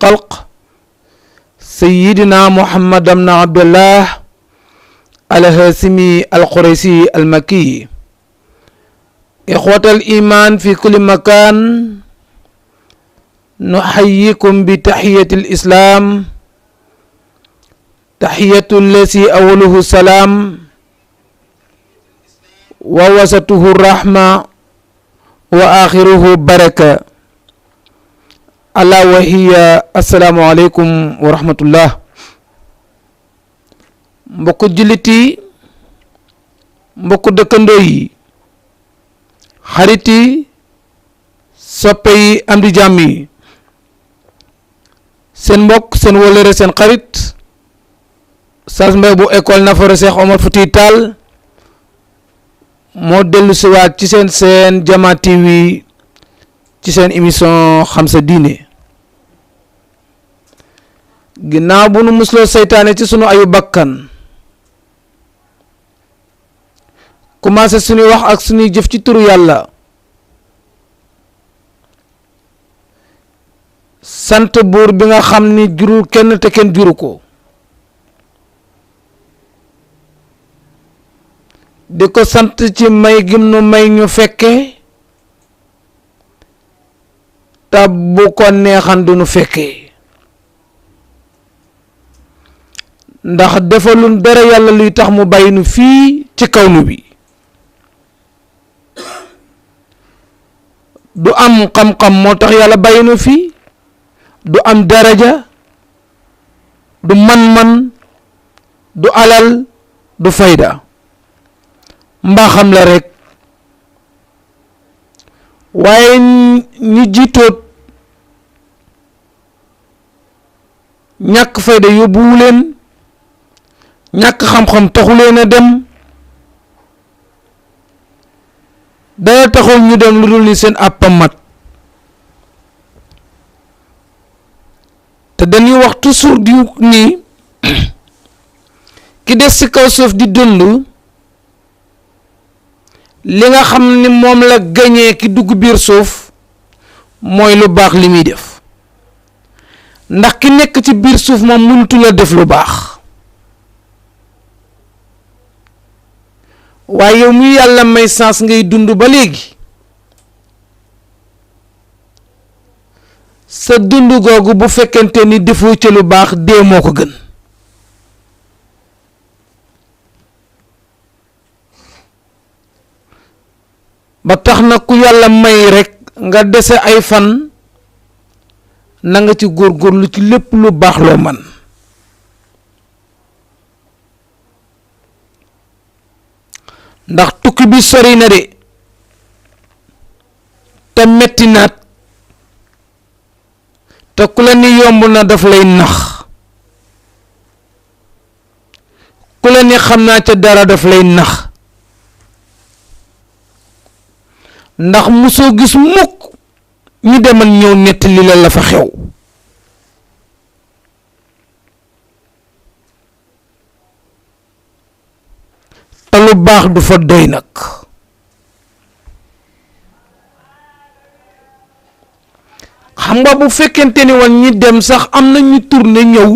الخلق سيدنا محمد بن عبد الله الهاشمي القريشي المكي. إخوة الإيمان في كل مكان، نحييكم بتحية الإسلام، تحية التي أوله السلام ووسطه الرحمة وآخره بركة، ألا وهي السلام عليكم ورحمة الله. mbokku jullit yi, mbokku dëkkandoo yi, xarit yi, soppe yi, am di jàmm yi, seen mbokk, seen wóllëre, seen xarit Oustaz Mbaye bu école Nafoore Cheikh Omar Foutiyou Tall moo dellu si waat ci seen Jama TV ci seen émission xam sa diine. ginnaaw bu nu musloo seytaane ci sunu ayu bakkan, commencé suñuy wax ak suñuy jëf ci turu yàlla, sant buur bi nga xam ni jurul kenn te kenn juru ko, di ko sant ci may gim nu may ñu fekke te bu ko neexan du nu fekkee, ndax defalun dara yàlla luy tax mu bàyyi nu fii ci kawnu bi. du am xam-xam moo tax yàlla bàyyi nu fii, du am daraja, du man-man, du alal, du fayda, mbaaxam la rek. waaye ñi jiitoot ñàkk fayda yóbbuwu leen, ñàkk xam-xam taxu leen a dem, dara taxul ñu dem lu dul ni seen àppam mat. te dañuy wax toujours di ni ki des ci kaw suuf di dund, li nga xam ni moom la gañee ki dugg biir suuf mooy lu baax li muy def, ndax ki nekk ci biir suuf moom mënutu la def lu baax. waaye yow mi yàlla may sens ngay dund ba léegi, sa dund googu bu fekkente ni defoo ci lu baax, dee moo ko gën. ba tax na ku yàlla may rek nga dese ay fan, na nga ci góorgóorlu ci lépp lu baax loo man. ndax tukki bi sori na de, te metti naat, te ku la ni yomb na daf lay nax, ku la ni xam naa ca dara daf lay nax. ndax mosoo gis mukk ñu demal ñëw nettali la fa xew. te lu baax du fa doy nag. xam nga bu fekkente ni woon ñi dem sax am na ñu tourné ñëw,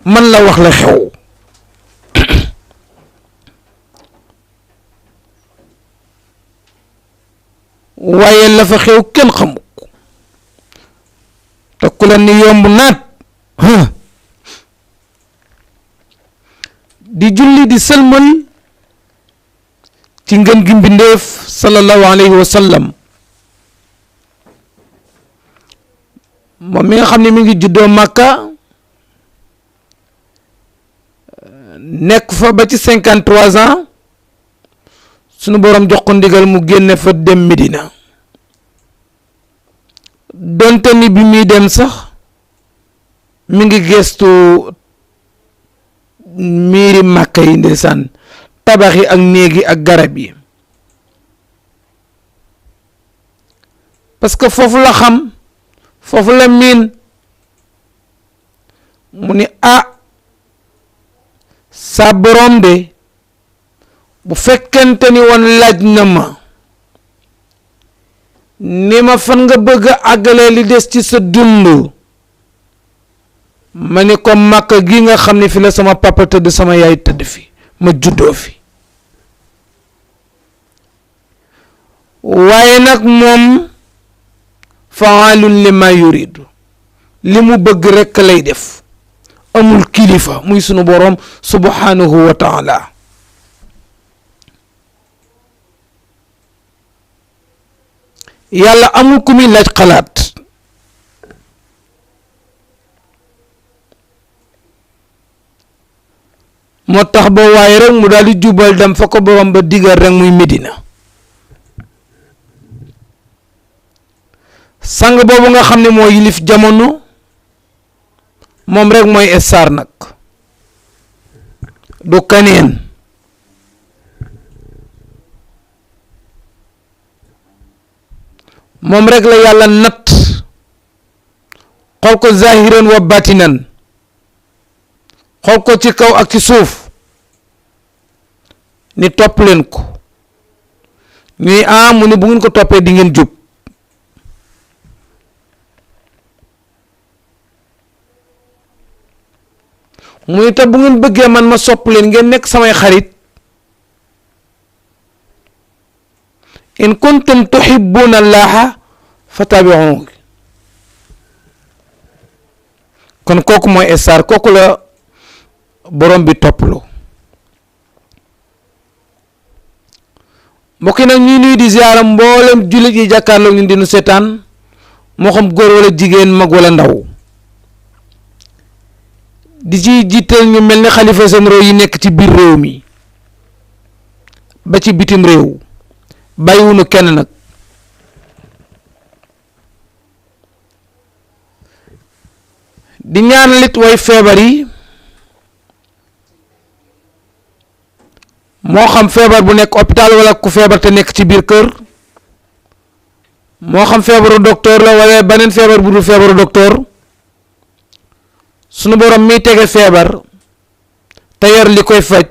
man la wax la xew. waaye la fa xew kenn xamu ko, te ku la ni yomb naat di julli di sëlmal ci ngën gi mbindeef sallallahu alayhi wa sallam, moom mi nga xam ne mi ngi juddoo Makka, nekk fa ba ci 53 ans, sunu boroom jox ko ndigal mu génne fa dem Medina. donte ni bi muy dem sax mi ngi gestu miiri Màkka yi, ndeysaan, tabax yi ak néeg yi ak garab yi, parce que foofu la xam, foofu la miin. mu ni sa boroom de bu fekkente ni woon laaj na ma ni ma fan nga bëgg àggalee li des ci sa dund ma ni ko Makka gi nga xam ne fi la sama papa tëdd sama yaay tëdd fi ma juddoo fi waaye nag moom faalun lima yuridu li mu bëgg rekk lay def amul kilifa muy sunu boroom subhanahu wa taala yàlla amul ku muy laaj xalaat moo tax ba waaye rek mu daal di jubal dem fa ko borom ba digal rek muy Medina sang boobu nga xam ne moo yilif jamono moom rek mooy estaar nag du kaneen moom rek la yàlla natt xool ko zahiran wa batinan xool ko ci kaw ak ci suuf ni topp leen ko ñuy mu ni bu ngeen ko toppee di ngeen jub muy te bu ngeen bëggee man ma sopp leen ngeen nekk samay xarit in kuntum tuhibbuna allaha fattabi'uni kon kooku mooy estaar kooku la borom bi toppaloo mbokk yi nag ñuy nuy di ziyaara mboolem jullit yi jàkkaarloo ñun dinu seetaan moo xam góor wala jigéen mag wala ndaw di ci jiital ñu mel ni xalifa généraux yi nekk ci biir réew mi ba ci bitim réew bàyyiwunu kenn nag di ñaanalit way feebar yi moo xam feebar bu nekk hôpital wala ku feebar te nekk ci biir kër moo xam feebaru docteur la wala beneen feebar bu dul feebaru docteur sunu borom miy tege feebar te yor li koy faj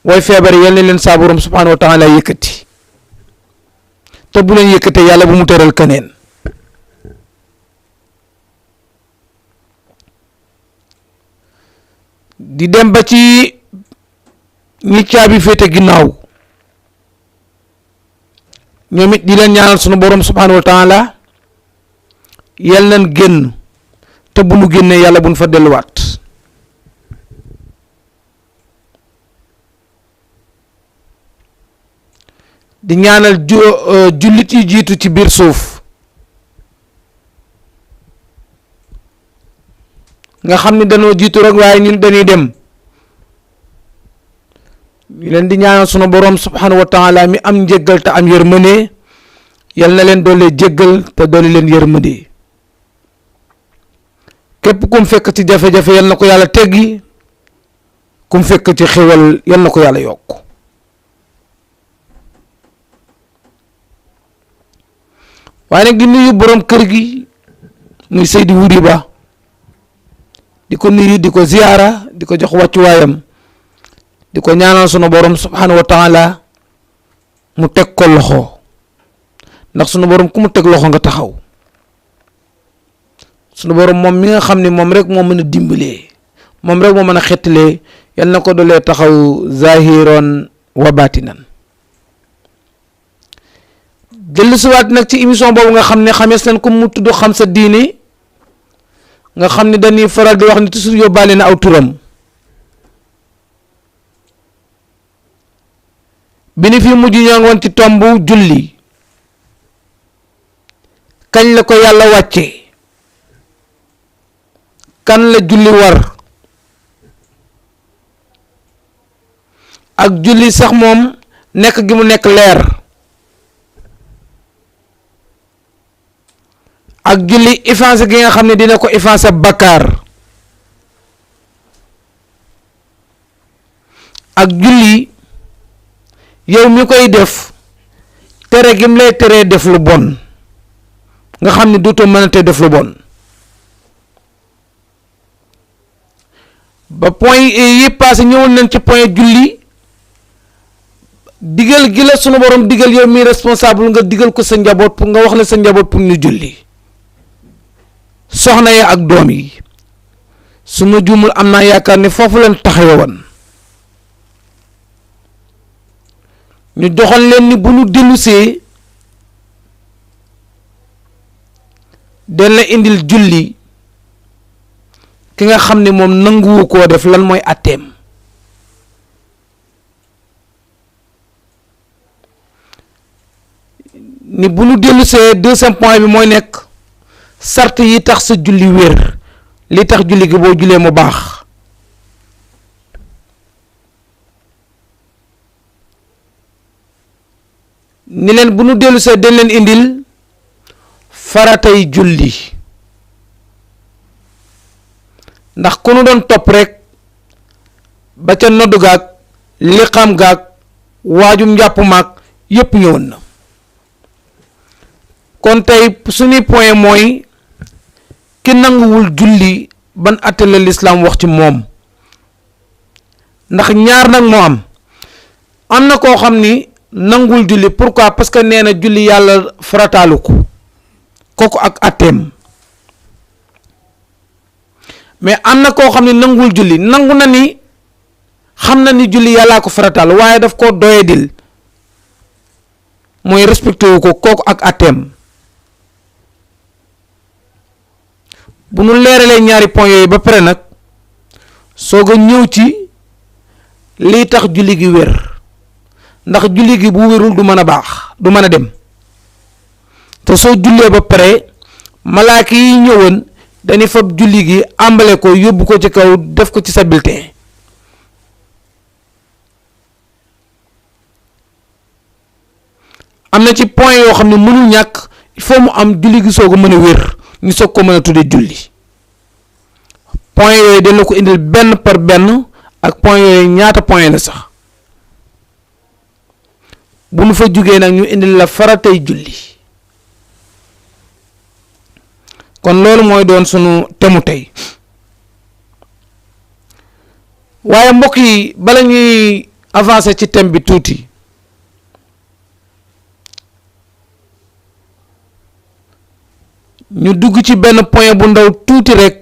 way feebar yi yal na leen saa borom subhanahu wa taala yëkkati te bu leen yëkkatee yàlla bu mu tëral keneen di dem ba ci ñi caabi féete ginnaaw ñoom it di leen ñaanal sunu borom subhanahu wa taala yal nañ génn te bu nu génnee yàlla bu nu fa delluwaat di ñaanal jullit yi jiitu ci biir suuf nga xam ni dañoo jiitu rek waaye ñun dañuy dem ñu leen di ñaanal sunu borom subhanahu wa taala mi am njéggal te am yërmande yal na leen doole jéggal te doole leen yërmande képp kum fekk ci jafe-jafe yal na ko yàlla teggi kum fekk ci xéwal yal na ko yàlla yokk waaye nag di nuyu borom kër gi muy Seydi Wuri Ba di ko nuyu di ko ziyaara di ko jox wàccuwaayam di ko ñaanal sunu borom subhanahu wa taala mu teg ko loxo ndax sunu borom ku mu teg loxo nga taxaw sunu borom moom mi nga xam ne moom rek moo mën a dimbalee moom rek moo mën a xettalee yal na ko dolee taxaw zahiron wa batinan dellu siwaat nag ci émission boobu nga xam ne xamees nañ ko mu tudd xam sa diine nga xam ne dañuy faral di wax ni toujours yóbbaale na aw turam bi ni fi mujj ñoo ngi woon ci tomb julli kañ la ko yàlla wàcce kan la julli war ak julli sax moom nekk gi mu nekk leer ak julli effacé gi nga xam ne dina ko effacé bakkaar ak julli yow mi koy def tere gim lay teree def lu bon nga xam ne dootoo mënatee def lu bon ba point yi passé ñëwoon nañ ci point julli digal gi la sunu borom digal yow mi responsable nga digal ko sa njaboot pour nga wax la sa njaboot pour ñu julli soxna ya ak doom yi su ma juumul am naa yaakaar ne foofu leen taxawe woon ñu doxal leen ni bu ñu dellusee den la indil julli ki nga xam ne moom nanguwu koo def lan mooy atteem ni bu ñu dellusee deuxième point bi mooy nekk sart yi tax sa julli wér li tax julli gi boo jullee mu baax ni leen bu ñu dellusee dañ leen indil faratay julli ndax ku nu doon topp rek ba ca noddu gaag liqaam gaag waajum njàpp maag yépp ñëwoon na kon tey suñuy point mooy ki nanguwul julli ban atte la lislaam wax ci moom ndax ñaar nag moo am na koo xam ni nanguwul julli pourquoi parce que nee na julli yàlla farataalu ko kooku ak atteem mais am na koo xam ne nanguwul julli nangu na ni xam na ni julli yàllaa ko farataal waaye daf ko doyadil mooy respecté wu ko kooku ak atteem bu nu leeralee ñaari point yooyu ba pare nag soog a ñëw ci lii tax julli gi wér ndax julli gi bu wérul du mën a baax du mën a dem te soo jullee ba pare malaaka yi ñëwoon dañuy fab julli gi àmbale ko yóbbu ko ci kaw def ko ci sa bulletin am na ci point yoo xam ne mënul ñàkk il faut mu am julli gi soog a mën a wér ñu soog ko mën a tuddee julli point yooyu dañ la ko indil benn par benn ak point yooyu ñaata point la sax bu nu fa jugee nag ñu indil la faratay julli kon loolu mooy doon sunu temu tey waaye mbokk yi bala ñuy avancer ci thème bi tuuti ñu dugg ci benn point bu ndaw tuuti rek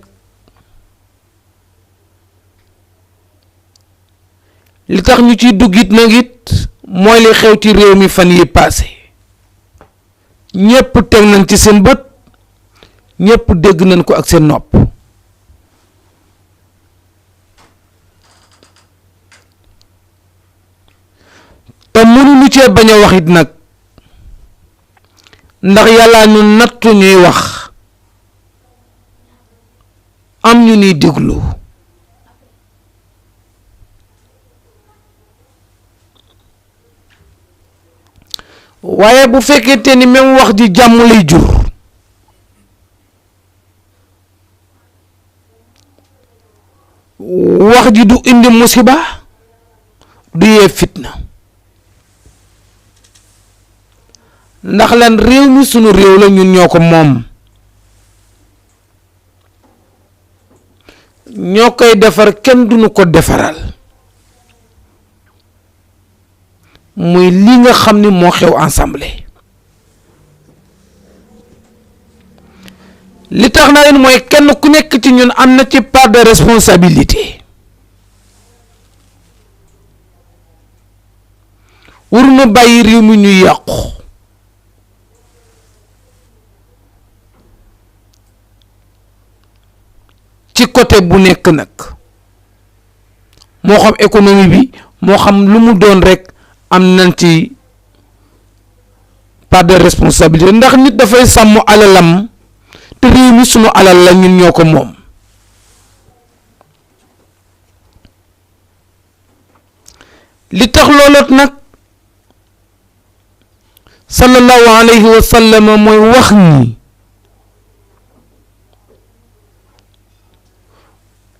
li tax ñu ciy duggit nag it mooy li xew ci réew mi fan yi passé ñépp teg nañ ci seen bët ñépp dégg nañ ko ak seen nopp te mënuñu cee bañ a wax it nag ndax yàlla ñu nattu ñuy wax am ñu ni déglu waaye bu fekkente ni même wax ji jàmm lay jur wax ji du indi musiba du yee fitna ndax lan réew mi sunu réew la ñun ñoo ko moom ñoo koy defar kenn duñu ko defaral muy li nga xam ni moo xew assemblée li tax na leen mooy kenn ku nekk ci ñun am na ci part de responsabilité waruñu bàyyi réew mi ñuy yàqu ci côté bu nekk nag moo xam économie bi moo xam lu mu doon rek am nañ ci part de responsabilité ndax nit dafay sàmm alalam te réew mi sunu alal la ñun ñoo ko moom li tax looloot nag sallallahu alayhi wa sallam mooy wax ni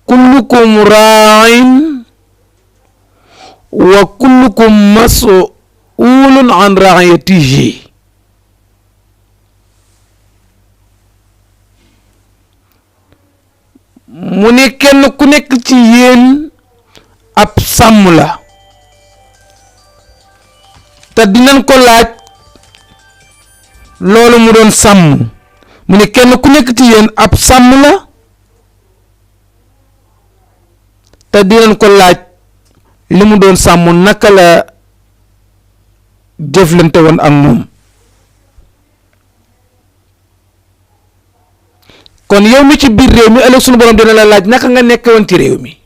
kullukum raa'in wa kullukum mas'ulun an ra'iyatihi mu ne kenn ku nekk ci yéen ab sàmm la te dinañ ko laaj loolu mu doon sàmm mu ne kenn ku nekk ci yéen ab sàmm la te dinañ ko laaj li mu doon sàmm naka la jëflante woon ak moom. kon yow mi ci biir réew mi ëllëg sunu borom dina la laaj naka nga nekk woon ci réew mi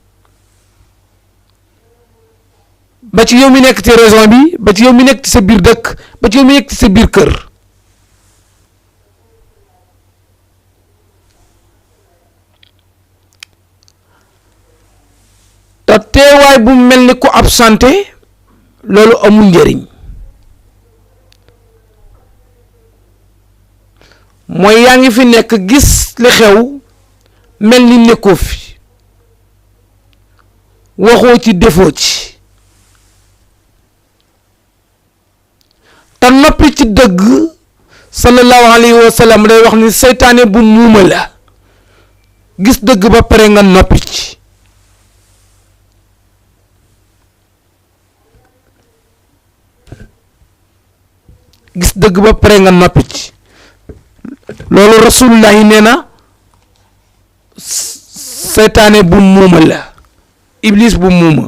ba ci yow mi nekk ci région bi ba ci yow mi nekk ci sa biir dëkk ba ci yow mi nekk ci sa biir kër. te teewaay bu mel ni ku absenté loolu amul njëriñ mooy yaa ngi fi nekk gis li xew mel ni nekkoo fi waxoo ci defoo ci te noppi ci dëgg sallallahu alayhi wa sallam day wax ni seytaane bu muuma la gis dëgg ba pare nga noppi ci. gis dëgg ba pare nga noppi ci loolu rasulullahi nee na seytaane bu muuma la iblis bu muuma.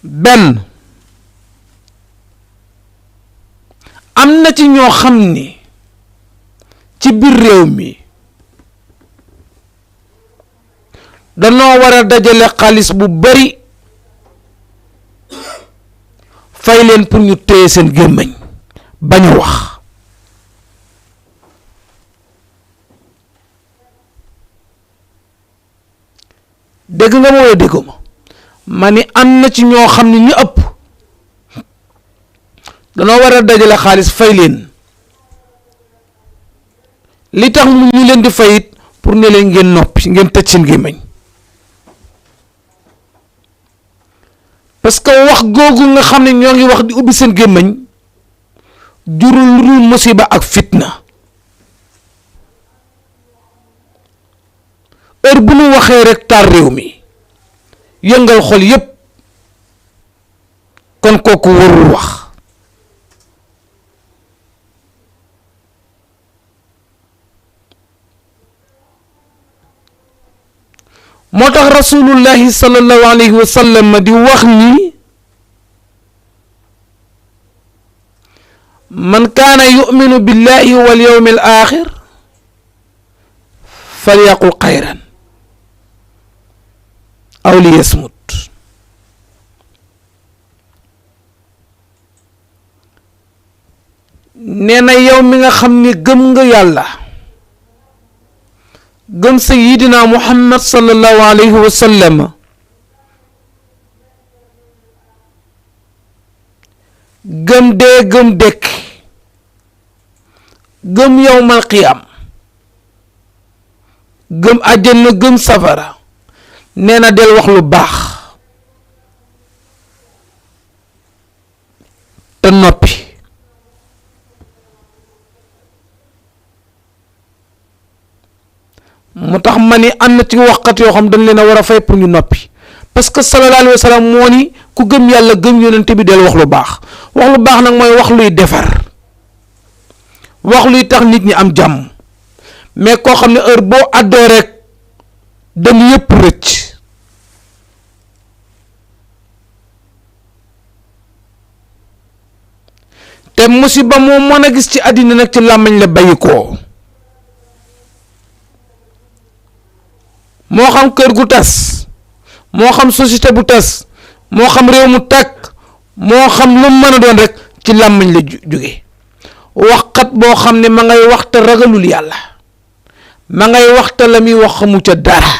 benn am na ci ñoo xam ni ci biir réew mi danoo war a dajale xaalis bu bari fay leen pour ñu téye seen gémmiñ bañ a wax. dégg nga ma wala déggu ma ni am na ci ñoo xam ne ñu ëpp danoo war a dajale xaalis fay leen li tax ñu leen di fayit pour ne leen ngeen noppi ngeen tëj seen gémmiñ. parce que wax googu nga xam ne ñoo ngi wax di ubbi seen gémmiñ jurul lu dul musiba ak fitna. heure bu ñu waxee rek taal réew mi yëngal xol yépp kon kooku warul wax. moo tax rasulullahi sallallahu alayhi wa sallam di wax ni man kaana yuminu billahi wal yawmi al axir falyaqul xayran aw liyasmut. nee na yow mi nga xam ni gëm nga yàlla gëm sayidina muhammad sallallahu alayhi wa sallam gëm dee gëm dekk gëm yawmal qiyaam gëm àjjana gëm safara nee na del wax lu baax te noppi. moo tax ma ni am na ci waxkat yoo xam dañ leen a war a fay pour ñu noppi parce que sallallahu alayhi wa sallam moo ni ku gëm yàlla gëm yonent bi del wax lu baax nag mooy wax luy defar wax luy tax nit ñi am jàmm mais koo xam ne heure boo àddoo rek dañ yëpp rëcc. te musiba moo mën a gis ci àddina nag ci làmmiñ la bàyyi ko. moo xam kër gu tas moo xam société bu tas moo xam réew mu tàkk moo xam lu mën a doon rek ci làmmiñ la jóge. waxkat boo xam ne ma ngay wax te ragalul yàlla ma ngay wax te la muy wax xamu ca dara.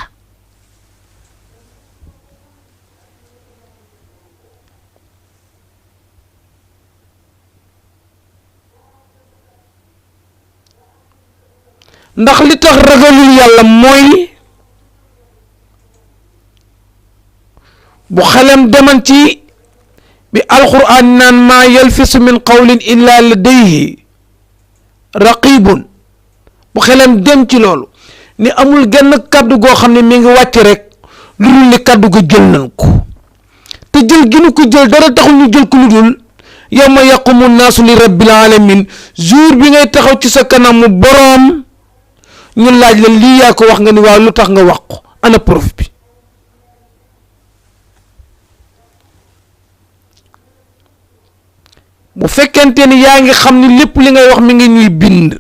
ndax li tax ragalul yàlla mooy bu xelam deman ci bi alquran naan maa yalfisu min qawlin illa ladayhi raqibun bu xelam dem ci loolu ni amul genn kàddu goo xam ne mi ngi wàcc rek lu dul ne kàddu ga jël nañ ko te jël gi nu ko jël dara taxul ñu jël ko lu dul yawma yaqumu naasu li rabbil alamin jour bi ngay taxaw ci sa kanamu boroom ñu laaj la lii yaa ko wax nga ni waaw lu tax nga wax ko ana preuve bi bu fekkente ni yaa ngi xam ni lépp li ngay wax mi ngi ñuy bind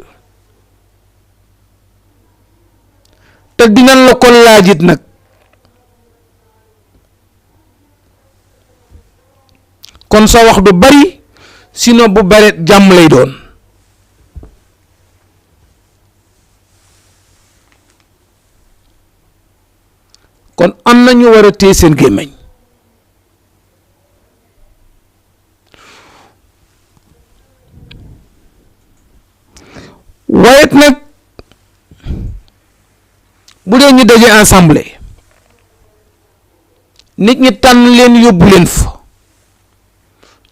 te dinañ la ko laajit nag kon sa wax du bari sinon bu bare jàmm lay doon kon am na ñu war a téye seen gémmiñ waaye nag bu dee ñu daje ensemble nit ñi tànn leen yóbbu leen fa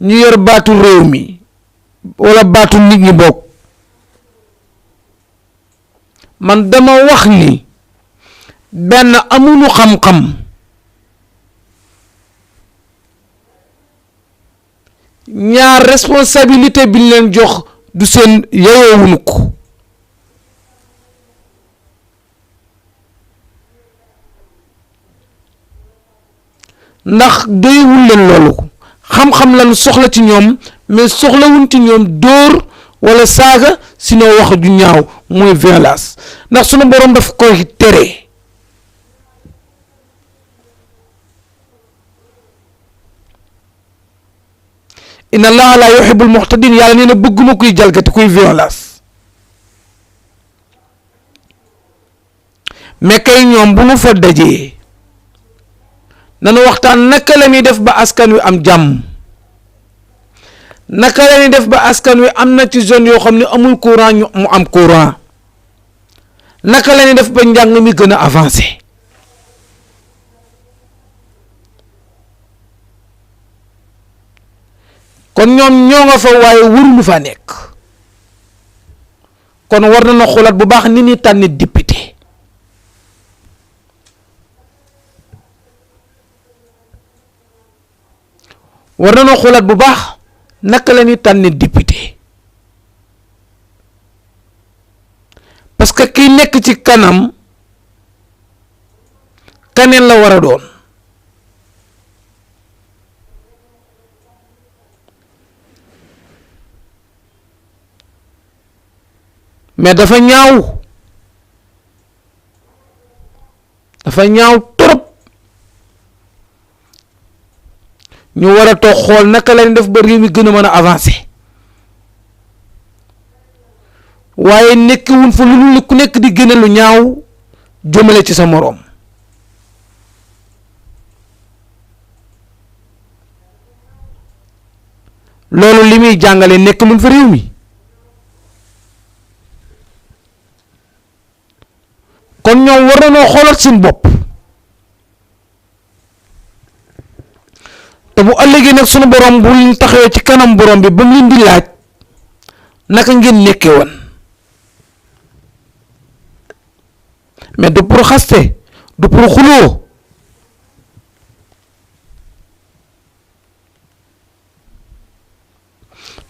ñu yor baatu réew mi walla baatu nit ñi bokk man dama wax ni benn amuñu xam-xam ñaar responsabilité bi ñu leen jox du seen yeyoowuñu ko ndax doywul leen loolu xam-xam lañu soxla ci ñoom mais soxlawuñ ci ñoom dóor walla saaga sinon wax ju ñaaw mooy violence ndax sunu boroom daf koy tere inna allaha la yuhibbul mu'tadin yàlla nee na bëgguma kuy jalgati kuy violence mais kay ñoom bu nu fa dajee nanu waxtaan naka la ñuy def ba askan wi am jàmm naka la ñuy def ba askan wi am na ci zone yoo xam ne amul courant ñu mu am courant naka la ñuy def ba njàng mi gën a avancé kon ñoom ñoo nga fa waaye waruñu fa nekk kon war na na xoolaat bu baax ni ni tànni député war na na xoolaat bu baax naka la ñuy tànni député parce que kiy nekk ci kanam kaneen la war a doon mais dafa ñaaw trop ñu war a toog xool naka lañ def ba réew mi gën a mën a avancer waaye nekkiwuñ fa lu ku nekk di gën a lu ñaaw jëmale ci sa moroom loolu li muy jàngale nekk luñ fa réew mi kon ñoom war nañoo xoolal seen bopp te bu ëllëgee nag sunu borom bu ñu taxawee ci kanam borom bi ba mu leen di laaj naka ngeen nekkee woon mais du pour xaste du pour xuloo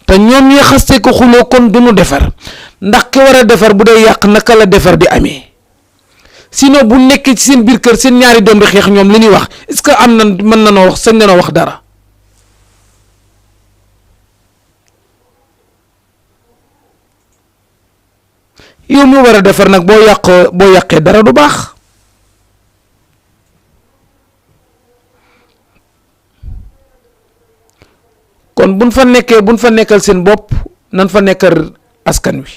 te ñoom ñi xaste ko xuloo kon du ñu defar ndax ki war a defar bu dee yàq naka la defar di amee. sinon bu nekkee ci seen biir kër seen ñaari doom di xeex ñoom li ñuy wax est-ce que am na mën na noo wax sañ na noo wax dara yow mi war a defar nag boo yàqee dara du baax kon buñ fa nekkal seen bopp nan fa nekkal askan wi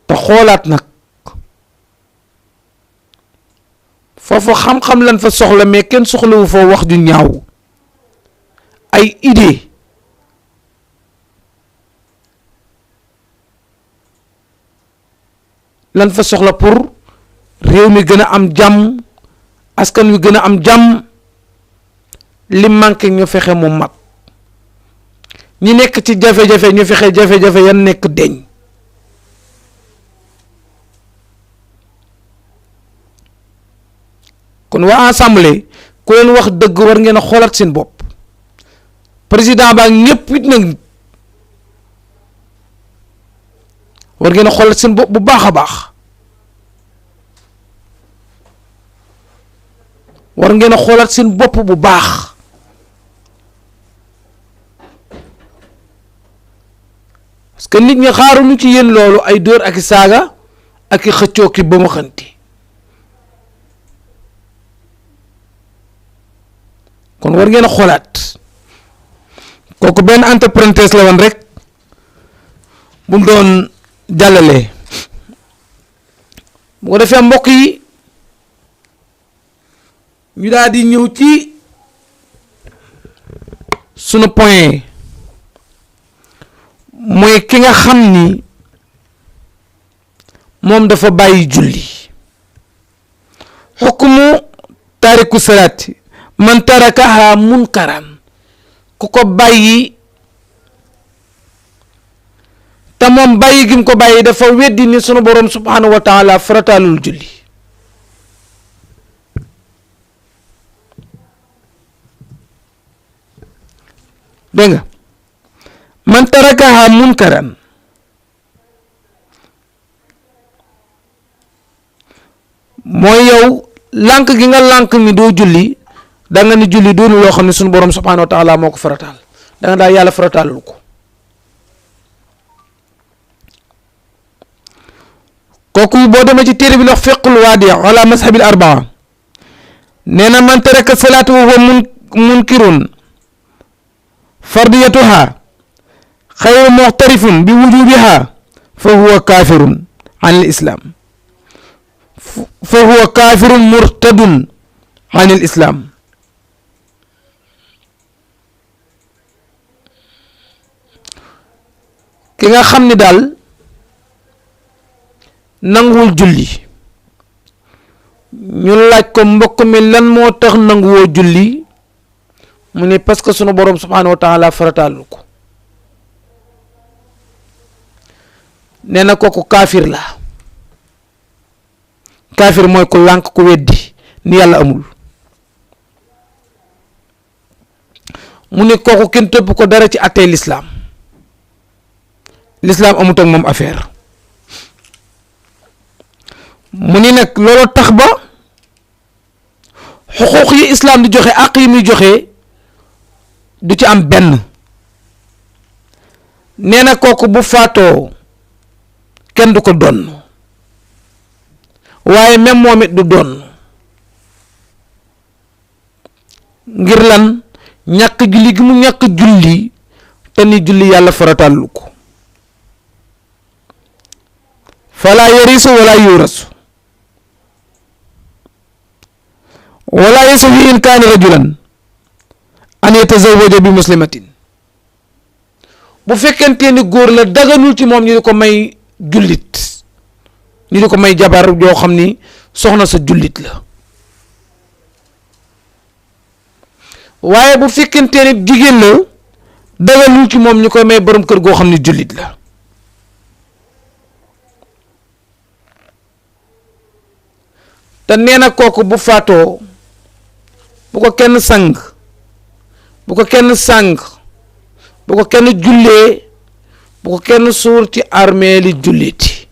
te xoolaat nag foofu xam-xam lan fa soxla mais kenn soxlawu foo wax ju ñaaw ay idée lan fa soxla pour réew mi gën a am jàmm askan wi gën a am jàmm li manqué ñu fexe mu mat ñi nekk ci jafe-jafe ñu fexe jafe-jafe yan nekk deñ kon waa assemblée ku leen wax dëgg war ngeen a xoolaat seen bopp président baa ñëpp it nag war ngeen a xoolaat seen bopp bu baax a baax war ngeen a xoolaat seen bopp bu baax parce que nit ñi xaaruñu ci yéen loolu ay dóor ak i saaga ak i xëccoo ki ba ma xanti kon war ngeen a xoolaat kooku benn entreprenariat la woon rek bu mu doon jàllale bu ko defee mbokk yi ñu daal di ñëw ci sunu point mooy ki nga xam ni moom dafa bàyyi julli xukmu taariku salaati man tarakaha munkaran ku ko bàyyi te moom bàyyi gi mu ko bàyyi dafa weddi ni sunu borom subhanahu wa taala farataalul julli dégg nga man tarakaha munkaran mooy yow lànk gi nga lànk ni doo julli da nga ni julli doonu loo xam ne sunu borom subhanahu wa taala moo ko farataal da nga daal yàlla farataalul ko kooku boo demee ci téere bi wax fiqhul waadi ala mazhabil arbaa nee na man taraka salaatu wa huwa munkirun fardiyatuha xayru muxtarifun bi wujubiha fa huwa kaafirun an il islam fa huwa kaafirun murtadun an il islam ki nga xam ni daal nanguwul julli ñu laaj ko mbokk mi lan moo tax nanguwoo julli mu ne parce que sunu borom subhanahu wa taala farataalu ko nee na kooku kaafir la kaafir mooy ku lànk ku weddi ni yàlla amul mu ne kooku kenn topp ko dara ci attey lislaam amut ak moom affaire mu ni nag loolu tax ba xuquuq yi islaam di joxe àq yi muy joxe du ci am benn nee na kooku bu faatoo kenn du ko donn waaye même moom it du donn ngir lan ñàkk julli gi mu ñàkk julli te ni julli yàlla farataalu ko fala yarisu wala yurasu wala yasawi in kaana rajulan an yatazawaja bi muslimatin bu fekkente ni góor la daganul ci moom ñu di ko may jullit ñu di ko may jabar joo xam ni soxna sa jullit la waaye bu fekkente ni jigéen la daganul ci moom ñu koy may borom kër goo xam ni jullit la te nee na kooku bu faatoo bu ko kenn sang bu ko kenn sàng bu ko kenn jullee bu ko kenn suur ci armeeli julliti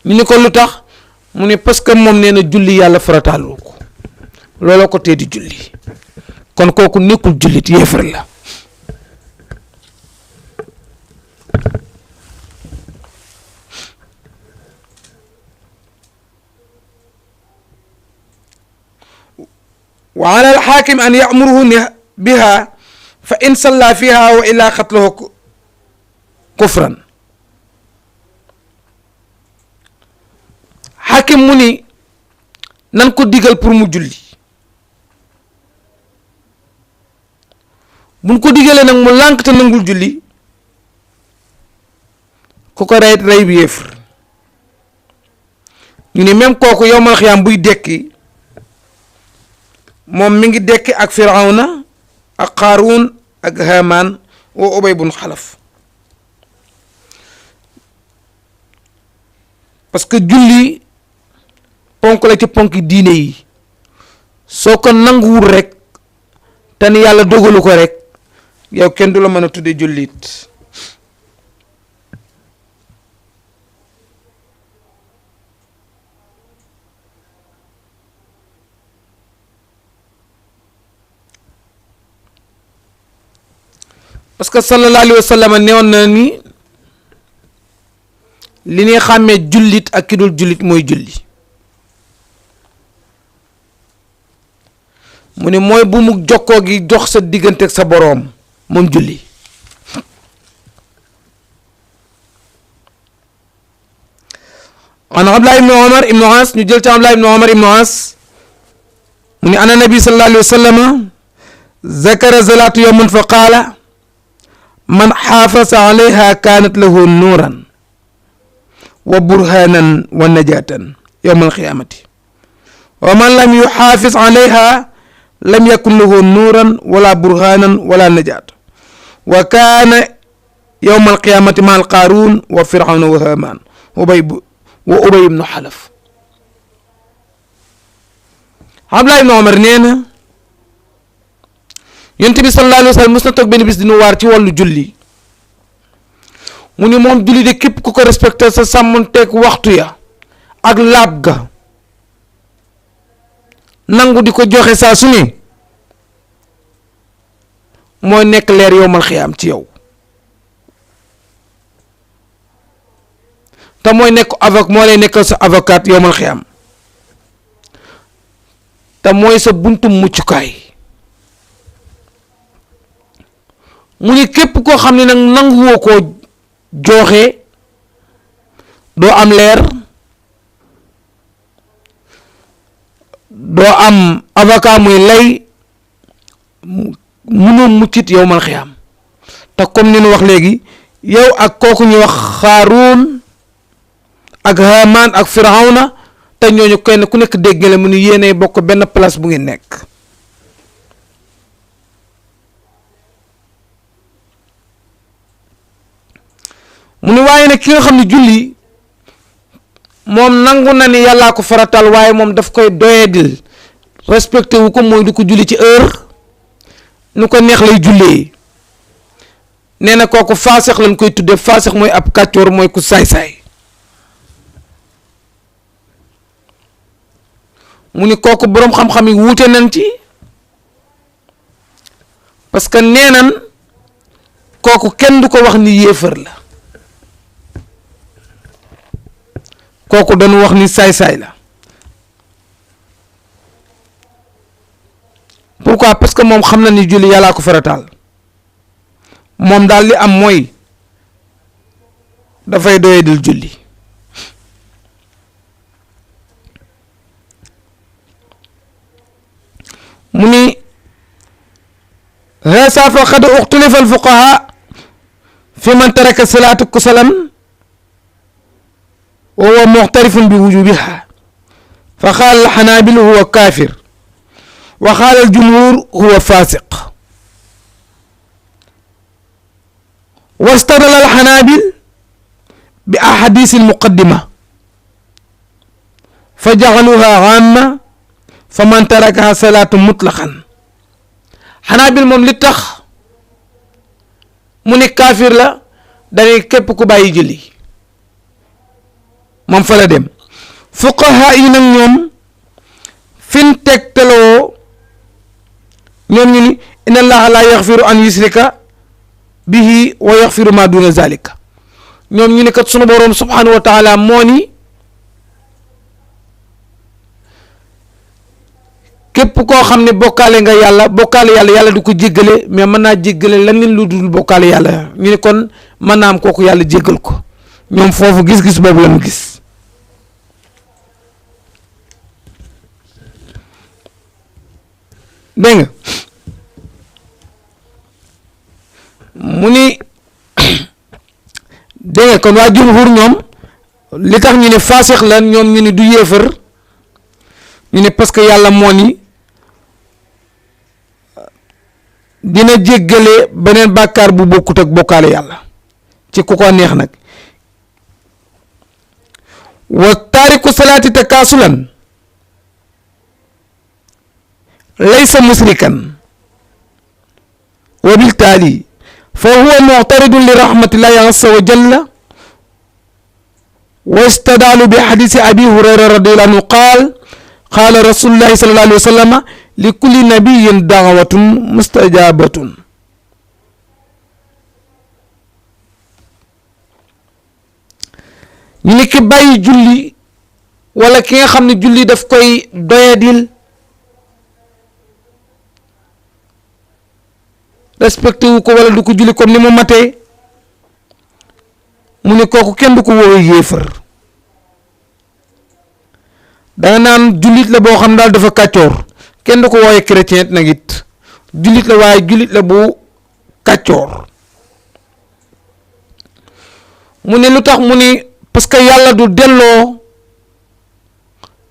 ñu ni ko lu tax mu ne parce que moom nee na julli yàlla farataalu ko looloo ko tee di julli kon kooku nekkul jullit yéefar la wa ala alxaakim an yamuruhu biha fa in salla fiha wa illa xatluhu kufran xaakim mu ni nan ko digal pour mu julli buñ ko digalee nag mu lànk te nangul julli ku ko rey rey bi yéefar ñu ne même kooku yowmal xiyaam buy dekki moom mi ngi dekki ak firawna ak qaaruun ak haamaan wa ubay bun xalaf parce que julli ponk la ci ponk diine yi soo ko nanguwul rek te ni yàlla dogalu ko rek yow kenn du la mën a tudde jullit parce que sallallahu alayhi wa sallam newoon na ni li ñuy xàmmee jullit ak ki dul jullit mooy julli mu ne mooy bu mu jokkoo gi dox sa diggante ak sa boroom moom julli an Abdullah ibn Umar ibn As ñu jël ci Abdullah ibn Umar ibn As mu ne ana nabi sallallahu alayhi wa sallam zakara zalaatu yawman fa qaala man xaafasa alayha kaanat lahu nuuran wa burhanan wa najaatan yawma alqiyaamati wa man lam yuxaafis alayha lam yakun lahu nuuran wala burhanan wala najaat wa kaana yawma alqiyaamati ma alqaaruun wa firawna wa haamaan wa ubay ibnu xalaf Abdullah ibnu Umar nee na yonent bi sallallahu alayhi wa sallam mos na toog benn bis dinu waar ci wàllu julli mu ni moom julli de képp ku ko respecté sa sàmmonteeg waxtu ya ak laab ga nangu di ko joxe saa su ne mooy nekk leer yowmal xiyaam ci yow te mooy nekk moo lay nekkal sa avocat yowmal xiyaam te mooy sa buntu muccukaay mu ni képp koo xam ne nag nanguwoo koo joxe doo am leer doo am avocat muy lay mënoo muccit yow mal xiyaam te comme ni ñu wax léegi yow ak kooku ñu wax Xaaruun ak Haamaan ak Firawna te ñooñu kenn ku nekk dégg la mu ni yéenay bokk benn place bu ngeen nekk mu ni waaye nag ki nga xam ne julli moom nangu na ni yàllaa ko faratal waaye moom daf koy doyadil respecté wu ko mooy du ko julli ci heure nu ko neex lay jullee nee na kooku faasex lañ koy tudde faasex mooy ab kàccoor mooy ku saay-saay mu ni kooku boroom xam-xam yi wuute nañ ci parce que nee nañ kooku kenn du ko wax ni yéefar la kooku dañu wax ni saay-saay la pourquoi parce que moom xam na ni julli yàllaa ko farataal moom daal li am mooy dafay doyadil julli mu ni hasa fa qad uxtulifa alfuqaha fi man taraka salaatu kusalan wa huwa muxtarifun bi wujubiha fa qaala alxanaabil huwa kaafir wa qaala aljumhur huwa faasiq wastadala alxanaabil bi ahadis almuqaddima fa jacaluha aama fa man tarakaha salaatu mutlaqan xanaabil moom li tax mu ne kaafir la dañuy képp ku bàyyi julli moom fa la dem fuqaha yi nag ñoom fin tegtaloo ñoom ñu ni inna allaha la yaxfiru an yusrika bihi wa yaxfiru ma duna zalika ñoom ñu ne kat sunu boroom subhanahu wa taala moo ni képp koo xam ne bokkaale nga yàlla yàlla du ko jéggale mais mën naa jéggale leneen lu dul bokkaale yàlla ñu ne kon mën naa am kooku yàlla jéggal ko ñoom foofu gis-gis boobu la mu gis dégg nga mu ni dégg nga kon waa jumhur ñoom li tax ñu ne faasix la ñoom ñu ne du yéefar ñu ne parce que yàlla moo ni dina jéggale beneen bàkkaar bu bokkut ak bokkaale yàlla ci ku ko neex nag wa taariku salaati takaasulan laysa musrikan wa biltaali fa huwa mu'taridun li rahmatillahi azza wa jalla wa istadaalu bi xadiisi abi hurayra radiyallahu anhu qaala rasulullahi sallallahu alayhi wa sallam li kulli nabiyyin da'watun mustajabatun. ñu ni ki bàyyi julli wala ki nga xam ne julli daf koy doyadil respecté wu ko wala du ko julli comme ni mu matee mu ne kooku kenn du ko woowee yéefar danga naan jullit la boo xam daal dafa kàccoor kenn du ko woowee chrétien nag it jullit la waaye jullit la bu kàccoor mu ne lu tax mu ni parce que yàlla du delloo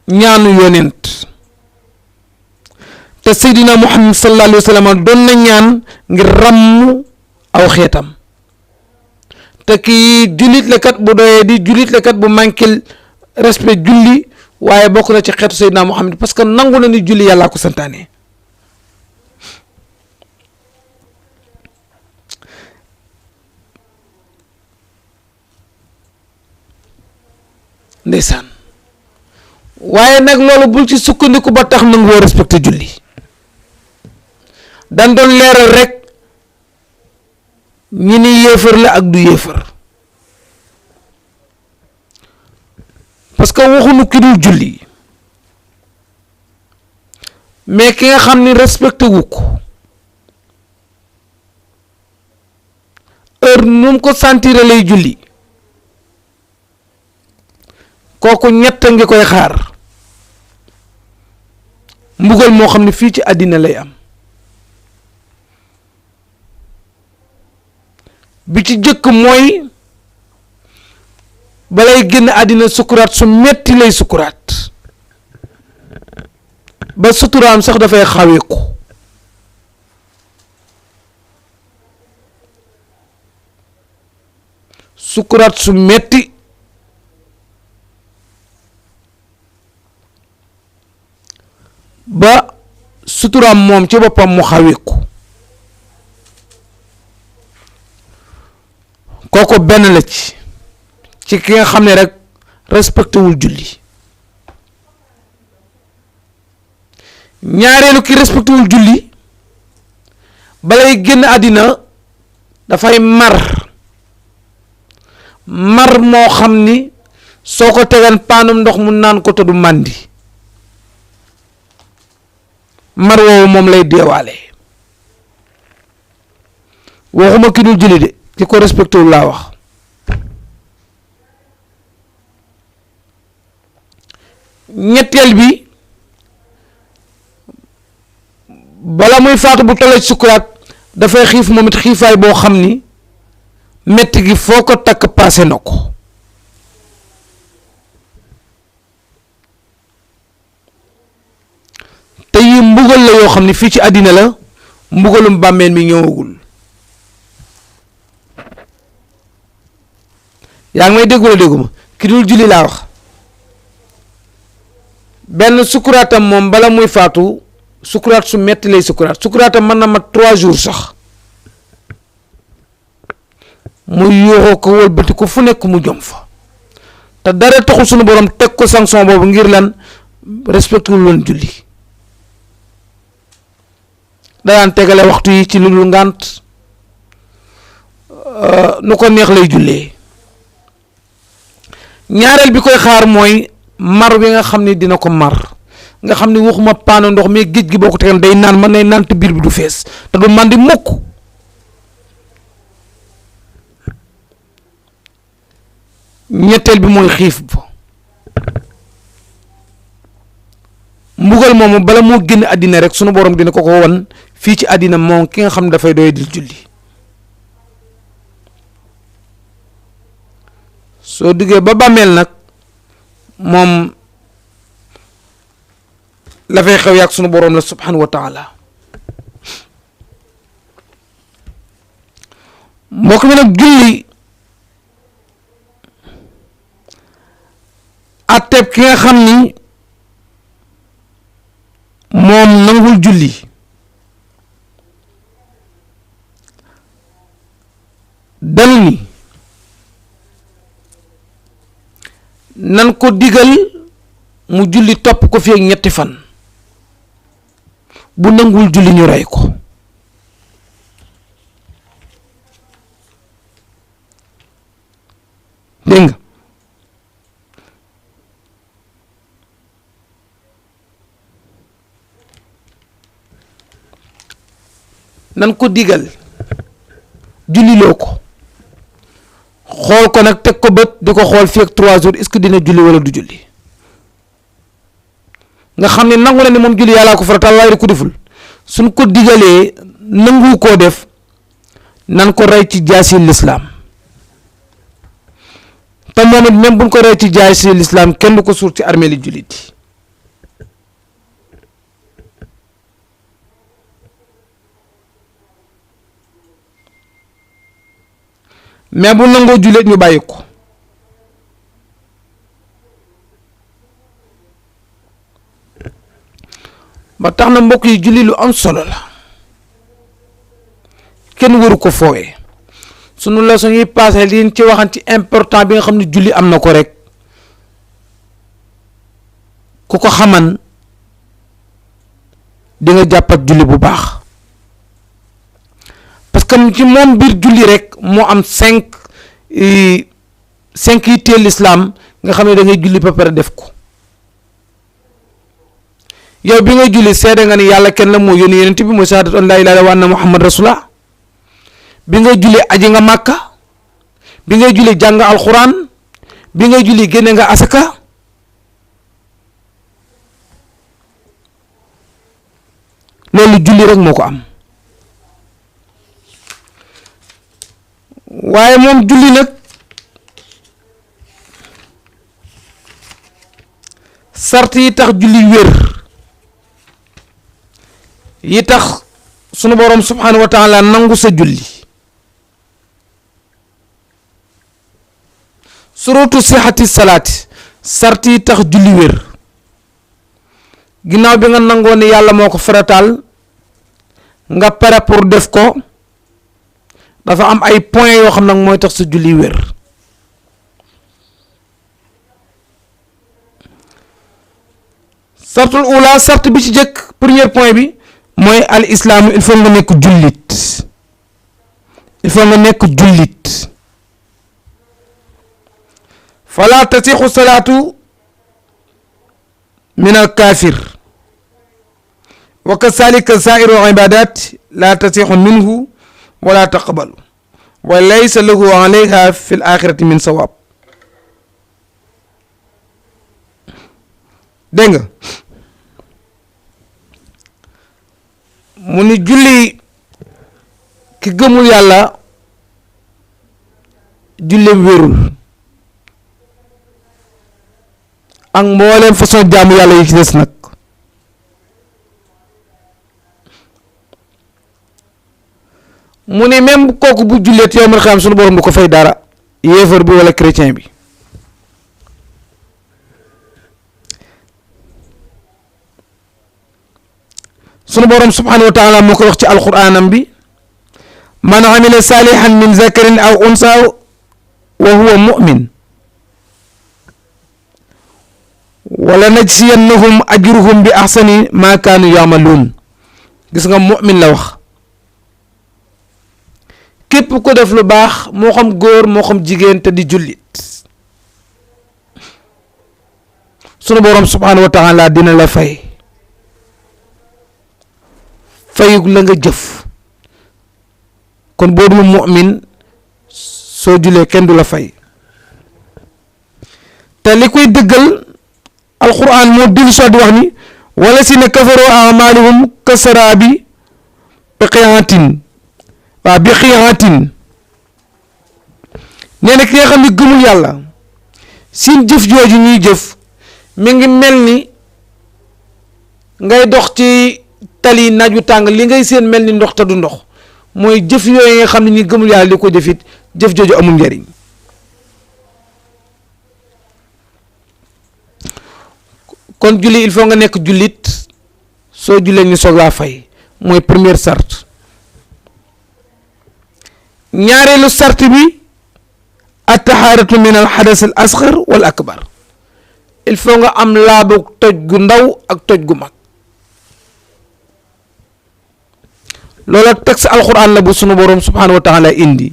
ñaanu yonent te Seydina Muhammad sallallahu alayhi wa sallam doon na ñaan ngir ràmm aw xeetam te kii jullit la kat bu doyee di jullit la kat bu manquil respect julli waaye bokk na ci xeetu Seydina Muhammad parce que nangu na ni julli yàllaa ko santaane. ndeysaan waaye nag loolu bul ci sukkandiku ba tax nangoo respecté julli dan doon leeral rek ñi ni yéefar la ak du yéefar parce que waxuñu ki dul julli mais ki nga xam ni respecté wu ko heure nu mu ko sentir lay julli kooku ñett ngi koy xaar mbugal moo xam ne fii ci àddina lay am bi ci jëkk mooy balay génn àddina sukuraat su metti lay sukuraat ba suturaam sax dafay xaweeku sukuraat su metti ba suturaam moom ci boppam mu xaweeku kooku benn la ci ki nga xam ne rek respecté wul julli ñaareelu ki respecté wul julli balay génn àddina dafay mar moo xam ni soo ko tegan paanum ndox mu naan ko te du màndi mar woowu moom lay deewaale waxuma ki dul julli de ki ko respecté wul laa wax ñetteel bi bala muy faatu bu tollee sukuraat dafay xiif moom it xiifaay boo xam ni metti gi foo ko takk paase na ko te yi mbugal la yoo xam ne fii ci àddina la mbugalum bàmmeel mi ñëwagul yaa ngi may dégg wala dégguma ki dul julli laa wax benn sukuraatam moom bala muy faatu sukuraat su metti lay sukuraatam mën na mat 3 jours sax muy yooxoo ko wëlbati ko fu nekk mu jom fa te dara taxul sunu borom teg ko sanction boobu ngir lan respecté wul woon julli daan tegale waxtu yi ci lu dul ngànt nu ko neex lay jullee ñaareel bi koy xaar mooy mar bi nga xam ne dina ko mar nga xam ne waxuma paano ndox mais géej gi boo ko tegan day naan mën nay naan te biir bi du fees te du màndi mukk ñetteel bi mooy xiif ba mbugal moomu bala moo génn àddina rek sunu borom dina ko wan fii ci àddina moom ki nga xam ne dafay doy dil julli soo duggee ba bàmmeel nag moom la fay xew yaag sunu borom la subhanahu wa taala mbokk mi nag julli atteb ki nga xam ni moom nangul julli danu ni nan ko digal mu julli topp ko fi ak ñetti fan bu nangul julli ñu rey ko dégg nga nan ko digal julli loo ko xool ko nag teg ko bët di ko xool fii ak 3 jours est-ce que dina julli wala du julli nga xam ne nangu na ne moom julli yàllaa ko farataal waaye di ko deful suñ ko digalee nangu koo def nan ko rey ci jaasi lislaam te moom it même buñ ko rey ci jaasi lislaam kenn du ko suur ci armée li jullit yi mais bu nangoo jullit ñu bàyyi ko ba tax na mbokk yi julli lu am solo la kenn waru ko foowee sunu leçon yi passé liñ ci waxan ci important bi nga xam ne julli am na ko rek ku ko xaman di nga jàppat julli bu baax parce que ci moom biir julli rek moo am 5 yi teel l'islam nga xam ne da ngay julli ba pare def ko yow bi ngay julli seede nga ni yàlla kenn la moo yónni yonent bi mooy shahadatu an laa ilaaha illallaah wa anna muhammad rasulullah bi ngay julli aji nga màkka bi ngay julli jàng alxuraan bi ngay julli génne nga asaka loolu julli rek moo ko am waaye moom julli nag sart yi tax julli wér yi tax sunu borom subhanahu wa taala nangu sa julli surutu sihati salaati sart yi tax julli wér ginnaaw bi nga nangoo ne yàlla moo ko farataal nga pare pour def ko dafa am ay points yoo xam nag mooy tax sa julli wér sartul ula sart bi ci jëkk premier point bi mooy al islaam il faut nga nekk jullit il faut nga nekk jullit fala tasixu salaatu min al kaafir wa kazalika sairu ibadat la tasixu minhu wala taqbalu wa laysa lahu alayha fi l axirati min sawab dégg nga mu ni julli ki gëmul yàlla julleem wérul ak mbooleem façon jaamu yàlla yi ci des nag mu ni même kooku bu julleet yow mal xam sunu borom du ko fay dara yéefar bi wala chrétien bi sunu borom subhanahu wa taala moo ko wax ci alquranam bi man amila salihan min zakarin aw unsa wa huwa mu'min wala najziyannahum ajruhum bi ahsani ma kaanu ya'maluun gis nga mu'min la wax képp ko def lu baax moo xam góor moo xam jigéen te di jullit sunu borom subhanahu wa taala dina la fay fayug la nga jëf kon boo dul mu'min soo julee kenn du la fay te li koy dëggal alquran moo dil soo di wax ni wala si ne kafaroo amaluhum kasaraabi biqi'atin waaw biqi'atin nee na ki nga xam ne gëmul yàlla seen jëf jooju ñuy jëf mi ngi mel ni ngay dox ci tali naaj wu tàng li ngay seen mel ni ndox te du ndox mooy jëf yooyu nga xam ne ñi gëmul yàlla li ko jëfit jëf jooju amul njariñ kon julli il faut nga nekk jullit soo jullee ñu soog laa fay mooy première sart. ñaareelu sart bi at-tahaaratu min al-hadas al-asghar wal akbar il faut nga am laabu toj gu ndaw ak toj gu mag. loola texte alquran la bu sunu borom subhanahu wa taala indi.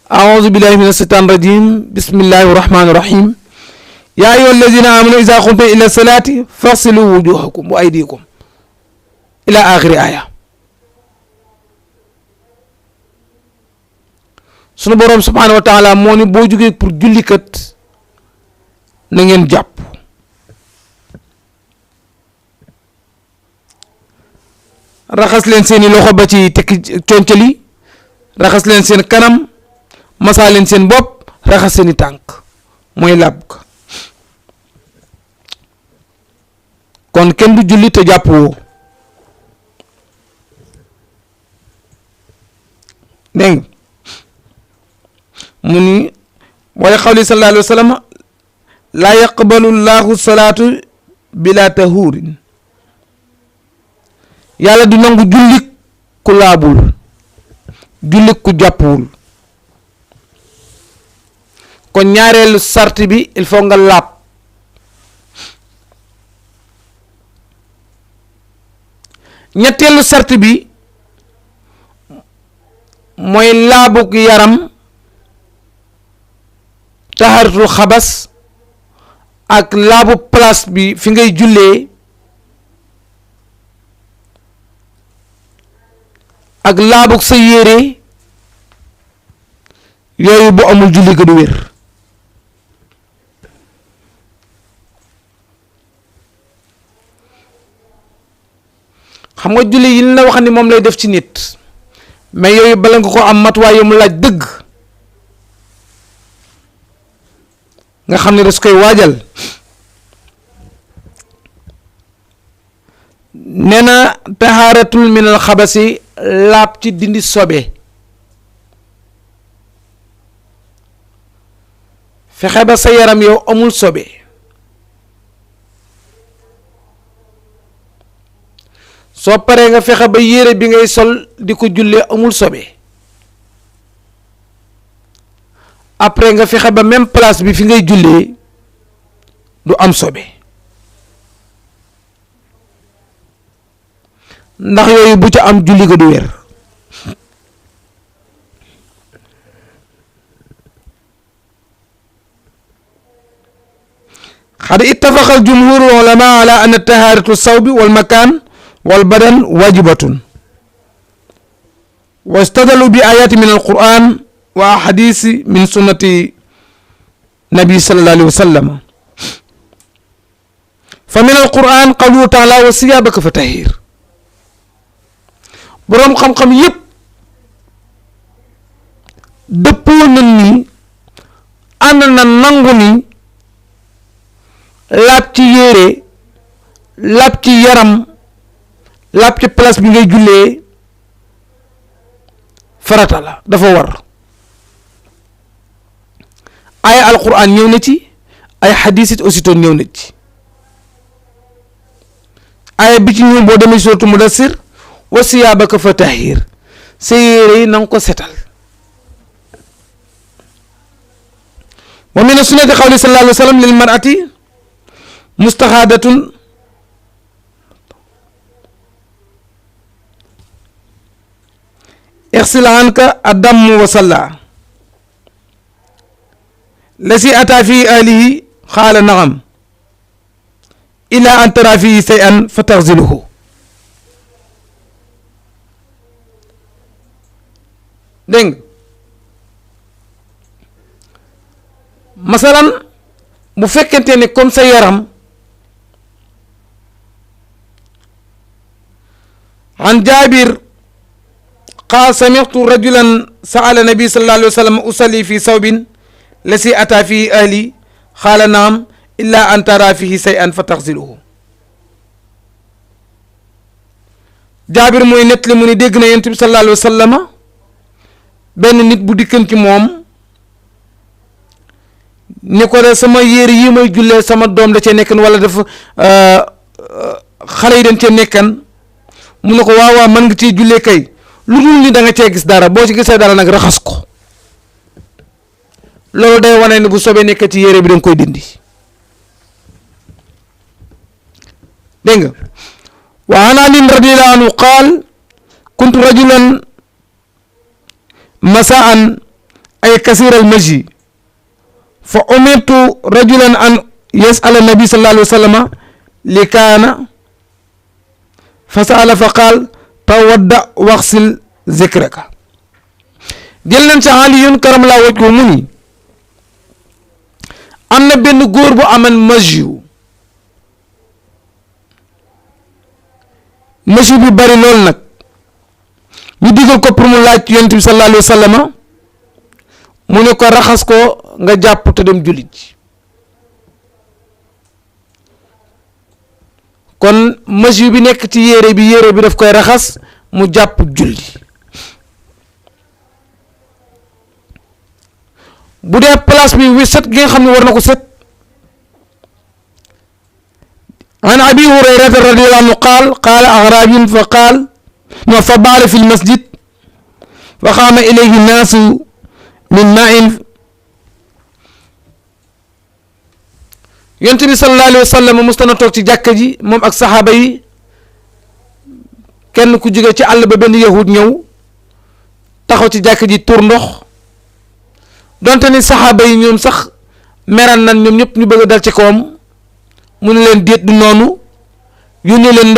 أعوذ بالله من الشيطان الرجيم بسم الله الرحمن الرحيم يا أيها الذين آمنوا إذا قمتم إلى الصلاة فاغسلوا وجوهكم وأيديكم إلى آخر آية. sunu borom subhanahu wa taala moo ni boo jógee pour julli kat na ngeen jàpp raxas leen seeni loxo ba ci tekki concali raxas leen seen kanam masaa leen seen bopp raxas seeni tànk mooy làbb ka kon kenn du julli te jàpp woo. dégg mu ni wala xawli sallallahu alayhi wa sallam laa yaqbalu llahu salaatu bila tahuurin yàlla du nangu jullik ku laabul jullik ku jàppwul. kon ñaareelu sart bi il faut nga laab. ñetteelu sart bi mooy laabuk yaram taxaratul xabas ak laabu place bi fi ngay jullee ak laabuk sa yére yooyu bu amul julli ga du wér. xam nga julli yi la wax ni moom lay def ci nit mais yooyu bala nga ko am matuwaay yu mu laaj dëgg nga xam ne das koy waajal. nee na tahaaratul minal xabasi laab ci dindi sobe fexe ba sa yaram yow amul sobe soo paree nga fexe ba yére bi ngay sol di ko jullee amul sobe après nga fexe ba même place bi fi ngay jullee du am sobe ndax yooyu bu ca am julli ga du wér. xad ittafaqa al jumhur ulama ala anna taharatu sawbi wal makan wal badan wajibatun wa istadalu bi ayati min al quran wa ahadisi min sunnati nabi sallallahu alayhi wa sallam fa min al quran qawluhu taala wa siyabaka fa tahir. boroom xam-xam yépp dëppoo nañ ni ànd na nangu ni laab ci yére laab ci yaram laab ci place bi ngay jullee farata la dafa war. ay alquran ñëw na ci ay xadiis it aussi toon ñëw na ci. ay bi ci ñëw boo demee suratu mudassir wa siyaabaka fa tahir sa yére yi na nga ko setal. wa min sunnati qawli sallallahu alayhi wa sallam lil mar'ati mustahadatun اغسل عنك الدم وصلى الذي أتى في أهله قال نعم إلى أن ترى فيه شيئا فتغسله. dégg masalan bu fekkente ne comme sa yaram an Jaabir qaal sami'tu rajulan sa'ala nabi sallallahu alayhi wa sallam usalli fi sawbin lasi ata fi ahli qaala naam illa an tara fihi shay'an fa taghsiluhu. Jaabir mooy nettali mu ni dégg na yonent bi sallallahu alayhi wa sallam benn nit bu dikkan ci moom ni ko de sama yére yi may jullee sama doom da cee nekkan wala dafa xale yi dañ cee nekkan mu ne ko waaw mën nga ciy jullee kay lu dul ni da nga cee gis dara boo ci gisee dara nag raxas ko loolu day wane ne bu sobee nekk ci yére bi da nga koy dindi dégg nga wa an Ali radiyallahu anhu qaal kuntu rajulan masaan ay kasir al maji fa umirtu rajulan an yas'ala nabi sallallahu alayhi wa sallam li kaana fa sa'ala fa qaal tawadda waxsil zikraka jël nañ sa Aliyun karamallahu wajhu mu ni am na benn góor bu aman maji bi bari lool nag ñu digal ko pour mu laaj yonent bi sallallahu alayhi wa sallam mu ne ko raxas ko nga jàpp te dem jullit ji kon maji bi nekk ci yére bi daf koy raxas mu jàpp julli bu dee place bi set gi nga xam ne war na ko set an abi hurayrata radiyallahu anhu qaala a'raabiyun fa qaal fa baala fi lmasjid fa qaama ilayhi naasu min maa'in yonent bi sallallahu alayhi wa sallam mos na toog ci jàkka ji moom ak saxaaba yi kenn ku jóge ci àll ba benn yahud ñëw taxaw ci jàkka ji tur ndox donte ni saxaaba yi ñoom sax meran nan ñoom ñëpp ñu bëgg a dal ci kawam mu ne leen déet du noonu yónnee leen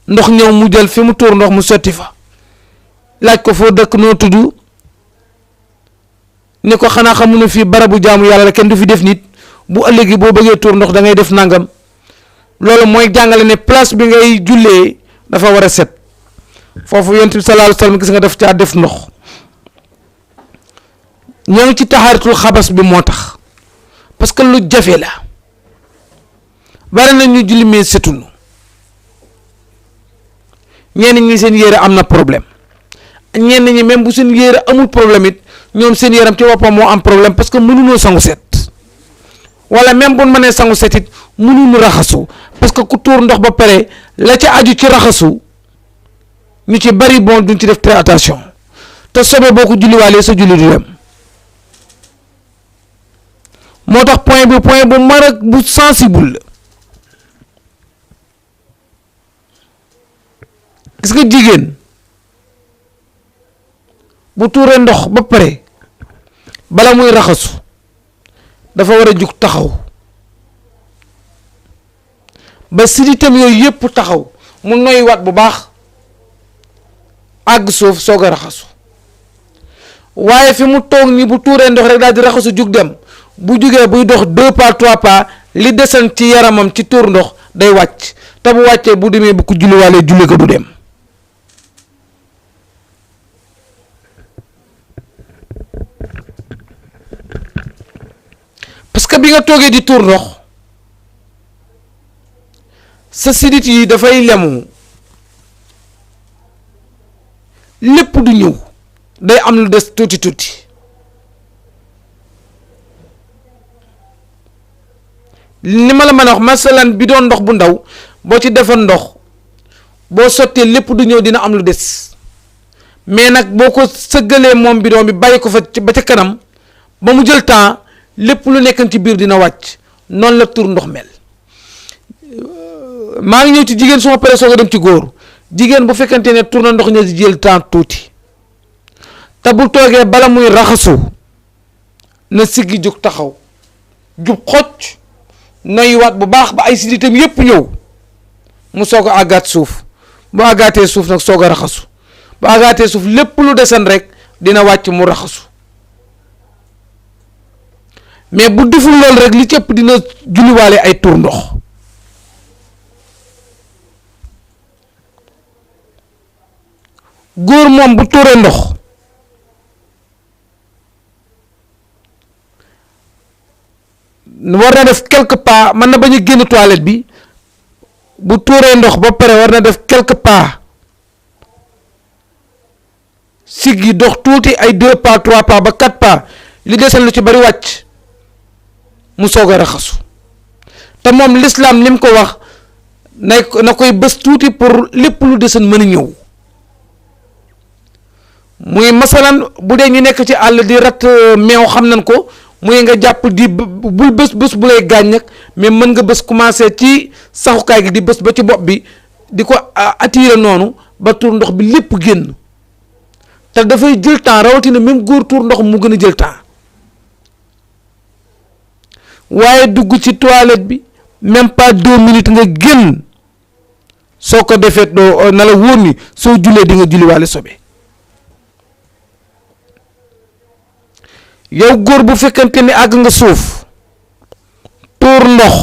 ndox ñëw mu jël fi mu tuur ndox mu sotti fa laaj ko foo dëkk noo tudd ni ko xanaa xamu ne fii barabu jaamu yàlla la kenn du fi def nit bu ëllëgi boo bëggee tuur ndox da ngay def nangam loolu mooy jàngale ne place bi ngay jullee dafa war a set foofu yonent bi sallallahu alayhi wa sallam gis nga def caa def ndox ñoo ngi ci taxaaritul xabas bi moo tax parce que lu jafe la bari na ñu julli mais setunu ñenn ñi seen yére am na problème ñenn ñi même bu seen yére amul problème it ñoom seen yaram ci boppam moo am problème parce que mënuñoo sangu set wala même bu mënee sangu set it mënuñu raxasu parce que ku tuur ndox ba pare la ca aju ci raxasu ñu ci bari bon duñ ci def très attention te sobe boo ko julliwaalee sa julli du dem moo tax point bu mar bu sensible la gis nga jigéen bu tuuree ndox ba pare bala muy raxasu dafa war a jug taxaw ba siditam yooyu yëpp taxaw mu noyyiwaat bu baax àgg suuf soog a raxasu waaye fi mu toog ni bu tuuree ndox rek daal di raxasu jug dem bu jugee buy dox 2 pas 3 pas li desan ci yaramam ci tuur ndox day wàcc te bu wàccee bu demee bu ko julliwaalee julli ko du dem parce que bi nga toogee di tuur ndox sa sidit yi dafay lemu lépp du ñëw day am lu des tuuti ni ma la mën a wax masalan bi doon ndox bu ndaw boo ci defoon ndox boo sottee lépp du ñëw dina am lu des mais nag boo ko sëggalee moom bidon bi bàyyi ko fa ba ca kanam ba mu jël temps lépp lu nekkan ci biir dina wàcc noonu la tur ndox mel maa ngi ñëw ci jigéen suma pare soog a dem ci góor jigéen bu fekkante ne tur na ndox ñëw di jël temps tuuti te bu toogee bala muy raxasu na siggi jóg taxaw jub xocc noyyiwaat bu baax ba ay siditam yépp ñëw mu soog a àggaat suuf bu àggaatee suuf nag soog a raxasu bu àggaatee suuf lépp lu desan rek dina wàcc mu raxasu mais bu deful loolu rek li ci ëpp dina julliwaale ay tur ndox góor moom bu tuuree ndox war na def quelque pas mën na bañ a génn toilette bi bu tuuree ndox ba pare war na def quelque pas siggi dox tuuti ay 2 pas 3 pas ba 4 pas li desal lu ci bari wàcc mu soog a raxasu te moom lislaam lim ko wax na koy bës tuuti pour lépp lu desoon mën a ñëw. muy masalan bu dee ñu nekk ci àll di rat meew xam nañ ko muy nga jàpp di bul bës bu lay gaañ nag mais mën nga bës commencé ci saxukaay gi di bës ba ci bopp bi di ko attirer noonu ba tuur ndox bi lépp génn te dafay jël temps rawatina même góor tuur ndox mu gën a jël temps waaye dugg ci toilette bi même pas 2 minutes nga génn soo ko defee doo na la wóor ni soo jullee di nga julli waale sobe. yow góor bu fekkante ni àgg nga suuf tuur ndox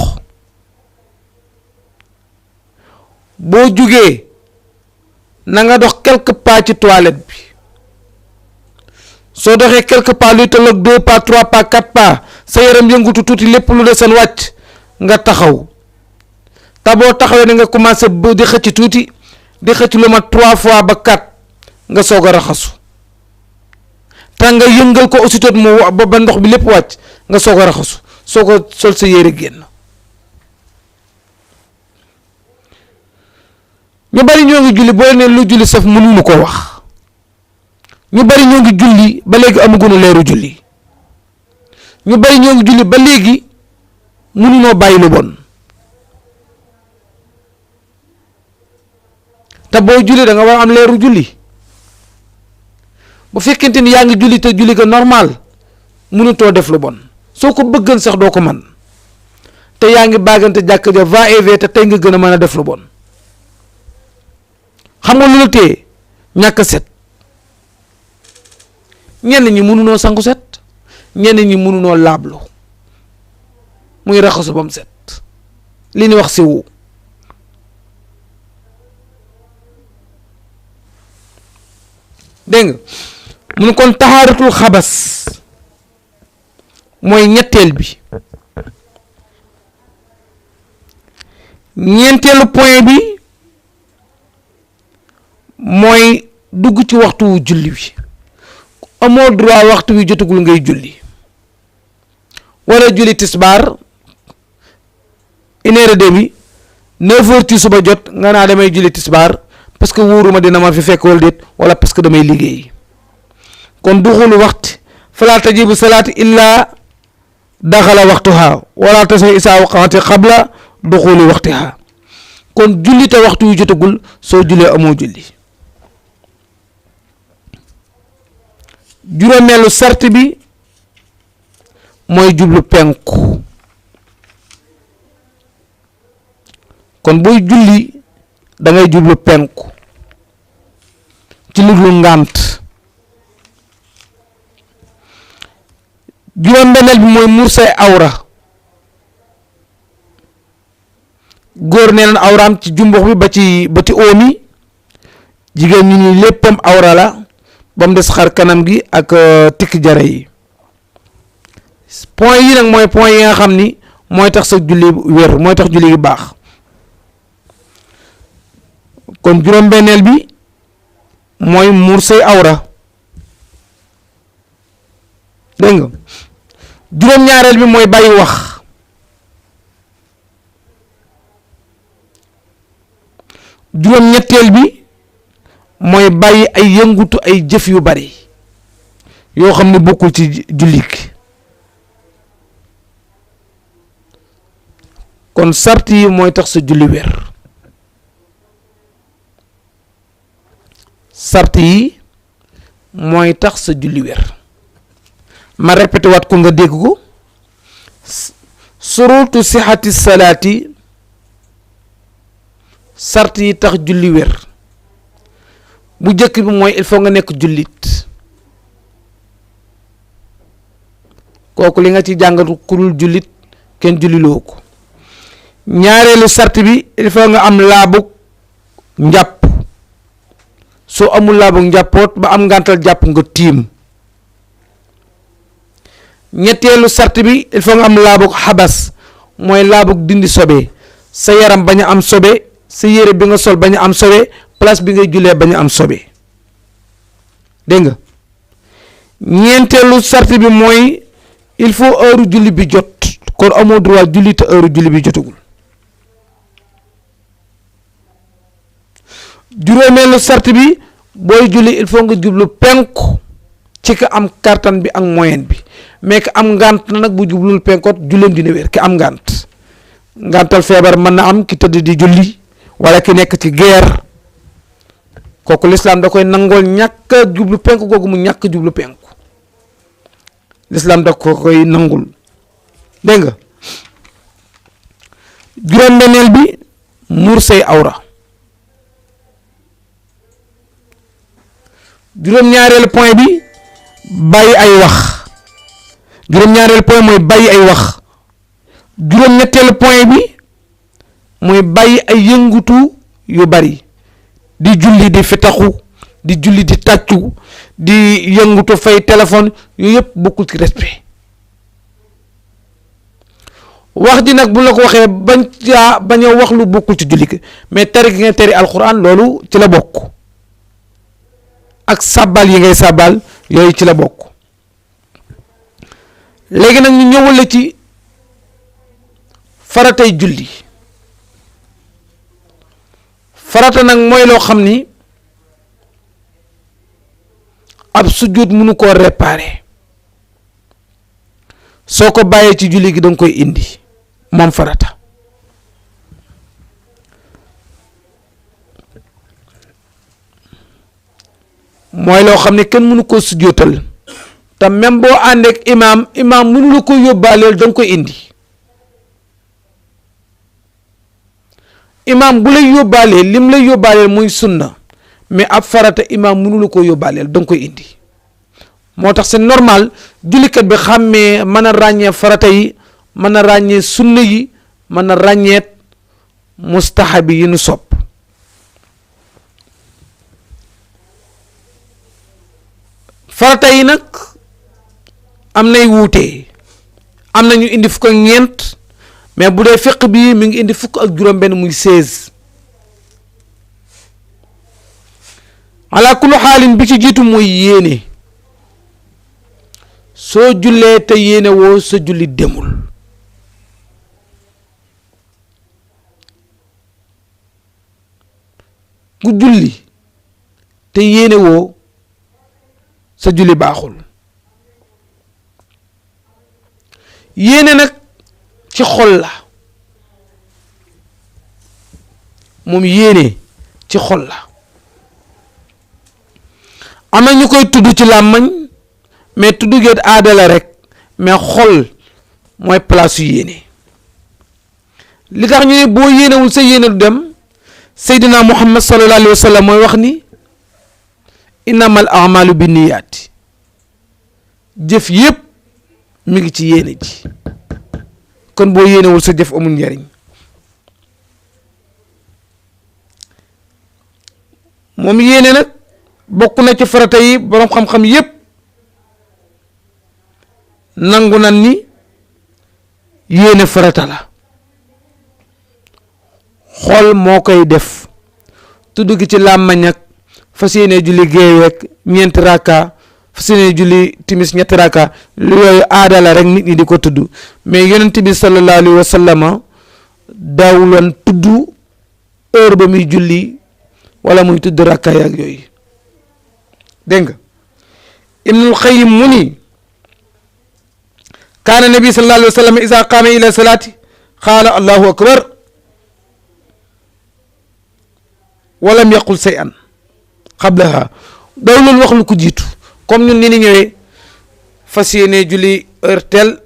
boo jugee na nga dox quelques pas ci toilette bi soo doxee quelques pas luy tolloog 2 pas 3 pas 4 pas sa yaram yëngutu tuuti lépp lu deseen wàcc nga taxaw te boo taxawee ni nga commencé di xëcc tuuti di xëcc lu mat 3 fois ba 4 nga soog a raxasu te nga yëngal ko aussitôt mu ba ndox bi lépp wàcc nga soog a raxasu soo ko sol sa yére génn. ñu bari ñoo ngi julli boo ne lu julli saf mënuñu koo wax ñu bari ñoo ngi julli ba léegi amaguñu leeru julli ñu bari ñoo ngi julli ba léegi mënuñoo bàyyi lu bon te boo julli da nga war am leeru julli. bu fekkente ni yaa ngi julli te julli ga normal mënutoo def lu bon soo ko bëggan sax doo ko man te yaa ngi baagante jàkk ja va et vient te tey nga gën a mën a def lu bon xam nga lu la téye ñàkk set ñenn ñi mënunoo sangu set ñenn ñi mënunoo laablu muy raxasu ba mu set li ñuy wax siwu dégg nga mun kon taxaaratul xabas mooy ñetteel bi. ñeenteelu point bi mooy dugg ci waxtu wu julli bi amoo droit waxtu wi jotagul ngay julli wala julli tisbaar 1h30 9h ci suba jot nga naa damay julli tisbaar parce que wóoruma dina ma fi fekk wala déet wala parce que damay liggéey kon duxulu waxti fala tajibu salaati illa daxala waxtuha wala tasa isaa waqaati qabla duxuli waxtiha kon julli te waxtu yu jotagul soo jullee amoo julli. juróomeelu sart bi mooy jublu penku kon booy julli da ngay jublu penku ci lu dul ngànt. juróom-benneel bi mooy muur say awra góor nee na awraam ci jumbux bi ba ci óomi jigéen ñi ni léppam awra la ba mu des xar kanam gi ak tikk jara yi. point yi nag mooy point yi nga xam ni mooy tax sa julli wér mooy tax julli gi baax. kon juróom-benneel bi mooy muur say awra dégg nga juróom-ñaareel bi mooy bàyyi wax juróom-ñetteel bi mooy bàyyi ay yëngutu ay jëf yu bari yoo xam ne bokkul ci jullik. kon sart yi mooy tax sa julli wér sart yi mooy tax sa julli wér ma répété waat ko nga dégg ko surutu sixati salaati sart yi tax julli wér bu njëkk bi mooy il faut nga nekk jullit kooku li nga ci jàngatu kurul jullit kenn julliloo ko. ñaareelu sart bi il faut nga am laabug njàpp soo amul laabug njàppoot ba am ngàntal jàpp nga tiim. ñetteelu sart bi il faut nga am laabug xabas mooy laabug dindi sobe sa yaram bañ a am sobe sa yére bi nga sol bañ a am sobe place bi ngay jullee bañ a am sobe dégg nga. ñeenteelu sart bi mooy il faut heure julli bi jot kon amoo droit julli te heure julli bi jotagul. juróomeelu sart bi booy julli il faut nga jublu penku ci ka am kartan bi ak moyen bi mais ka am ngànt nag bu jublul penkoot julleem dina wér ki am ngàntal feebar mën na am ki tëdd di julli wala ki nekk ci guerre kooku lislaam da koy nangool ñàkk a jublu penku googu mu ñàkk jublu penku lislaam da ko koy nangul dégg nga. juróom-benneel bi muur say awra. juróom-ñaareelu point bi bàyyi ay wax. juróom-ñaareelu point mooy bàyyi ay wax. juróom-ñetteelu point bi mooy bàyyi ay yëngutu yu bari di julli di fitaxu di julli di tàccu di yëngutu fay téléphone yooyu yëpp bokkul ci respect. wax ji nag bu la ko waxee bañ a wax lu bokkul ci julli gi mais tere gi nga tere alxuraan loolu ci la bokk ak sàbbal yi ngay sàbbal yooyu ci la bokk. léegi nag ñu ñëwal la ci faratay julli. farata nag mooy loo xam ni ab sujjóot mënu koo réparer soo ko bàyyee ci julli gi danga koy indi moom farata. mooy loo xam ne kenn mënu koo sujjóotal te même boo àndeek imaam mënu la ko yóbbaaleel danga koy indi. imaam bu lay yóbbaaleel lim lay yóbbaaleel muy sunna mais ab farata imaam mënu la koo yóbbaaleel danga koy indi. moo tax c'est normal jullikat bi xàmmee mën a ràññee farata yi mën a ràññee sunna yi mën a ràññeet mustahabi yi nu sopp. farata yi nag am nay wuute am na ñu indi fukk ak ñeent mais bu dee fiq bi mi ngi indi fukk ak juróom-benn muy 16. ala kullu xaalin bi ci jiitu mooy yéene. soo jullee te yéene woo sa julli demul. ku julli te yéene woo sa julli baaxul. yéene nag ci xol la moom yéene ci xol la am na ñu koy tudd ci làmmañ mais tudd geet aada la rek mais xol mooy place yu yéene. li tax ñu ne boo yéenewul sa yéene du dem Seydina Muhammad sallallahu alayhi wa sallam mooy wax ni innamal a'malu binniyaati jëf yépp mi ngi ci yéene ji kon boo yéenewul sa jëf amul njariñ. moom yéene nag bokk na ci farata yi boroom xam-xam yépp nangu nan ni yéene farata la. xol moo koy def tudd gi ci làmmañ ak fas yéene julli géey ak ñeenti rakka fas yéene julli timis ñetti rakka lu yooyu aada la rek nit ñi di ko tudd mais yonent bi sallallahu alayhi wa sallam daawuloon tudd heure ba muy julli wala muy tudd rakka ak yooyu dégg nga. Ibnul Qayyim mu ni kaana nabi sallallahu alayhi wa sallam iza qaama ila salaati qaala allahu akbar walam yaqul shay'an qablaha daw loolu wax lu ko jiitu comme ñun ni ñëwee fas yéene julli heure tel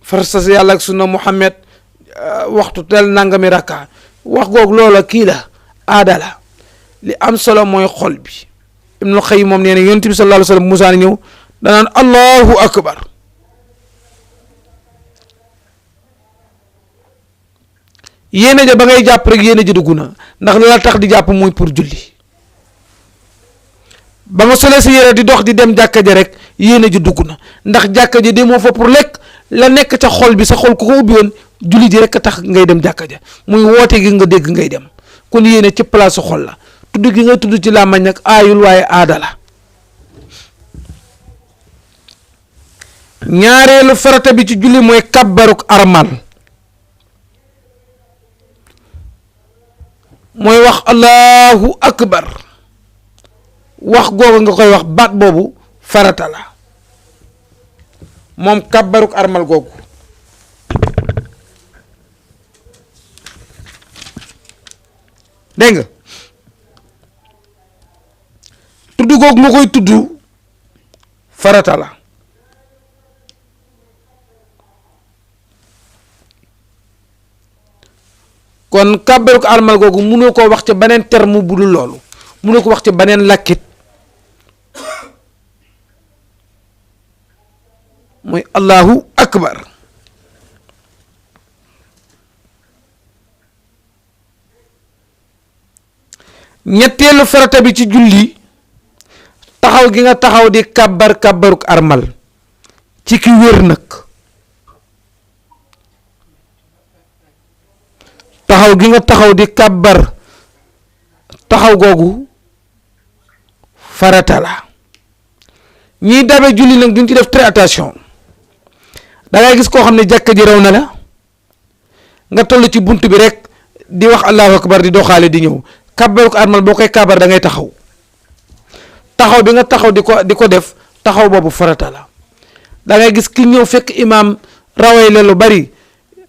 farsa yàlla ak sunna Muhammad waxtu tel nangami rakka wax googu loola kii la aada la li am solo mooy xol bi. Ibnul Qayyim moom nee na yonent bi sallallahu alayhi wa sallam Musaa ñëw danaan allahu akbar yéene ja ba ngay jàpp rek yéene ja dugg na ndax li la tax di jàpp mooy pour julli ba nga solee sa yére di dox di dem jàkka ja rek yéene ja dugg na ndax jàkka ja demoo fa pour lekk la nekk ca xol bi sa xol ku ko ubbi woon julli ji rek a tax ngay dem jàkka ja muy woote gi nga dégg ngay dem kon yéene ci place su xol la tudd gi nga tudd ci làmmañ nag aayul waaye aada la. ñaareelu farata bi ci julli mooy kàbbaruk armal mooy wax allahu akbar wax googu nga koy wax baat boobu farata la moom kàbbaruk armal googu dégg nga tudd googu nga koy tudd farata la kon kàbbaruk armal googu mënoo koo wax ca beneen terme bu dul loolu mënoo ko wax ca beneen làkkit mooy allahu akbar ñetteelu farata bi ci julli taxaw gi nga taxaw di kàbbaruk armal ci ki wér nag taxaw gi nga taxaw di kàbbar taxaw googu farata la ñiy dabe julli nag duñ ci def très attention da ngay gis koo xam ne jàkka ji raw na la nga toll ci bunt bi rek di wax allahu akbar di doxaale di ñëw kàbbaruk armal boo koy kàbbar da ngay taxaw bi nga taxaw di ko def taxaw boobu farata la da ngay gis ki ñëw fekk imaam rawee la lu bari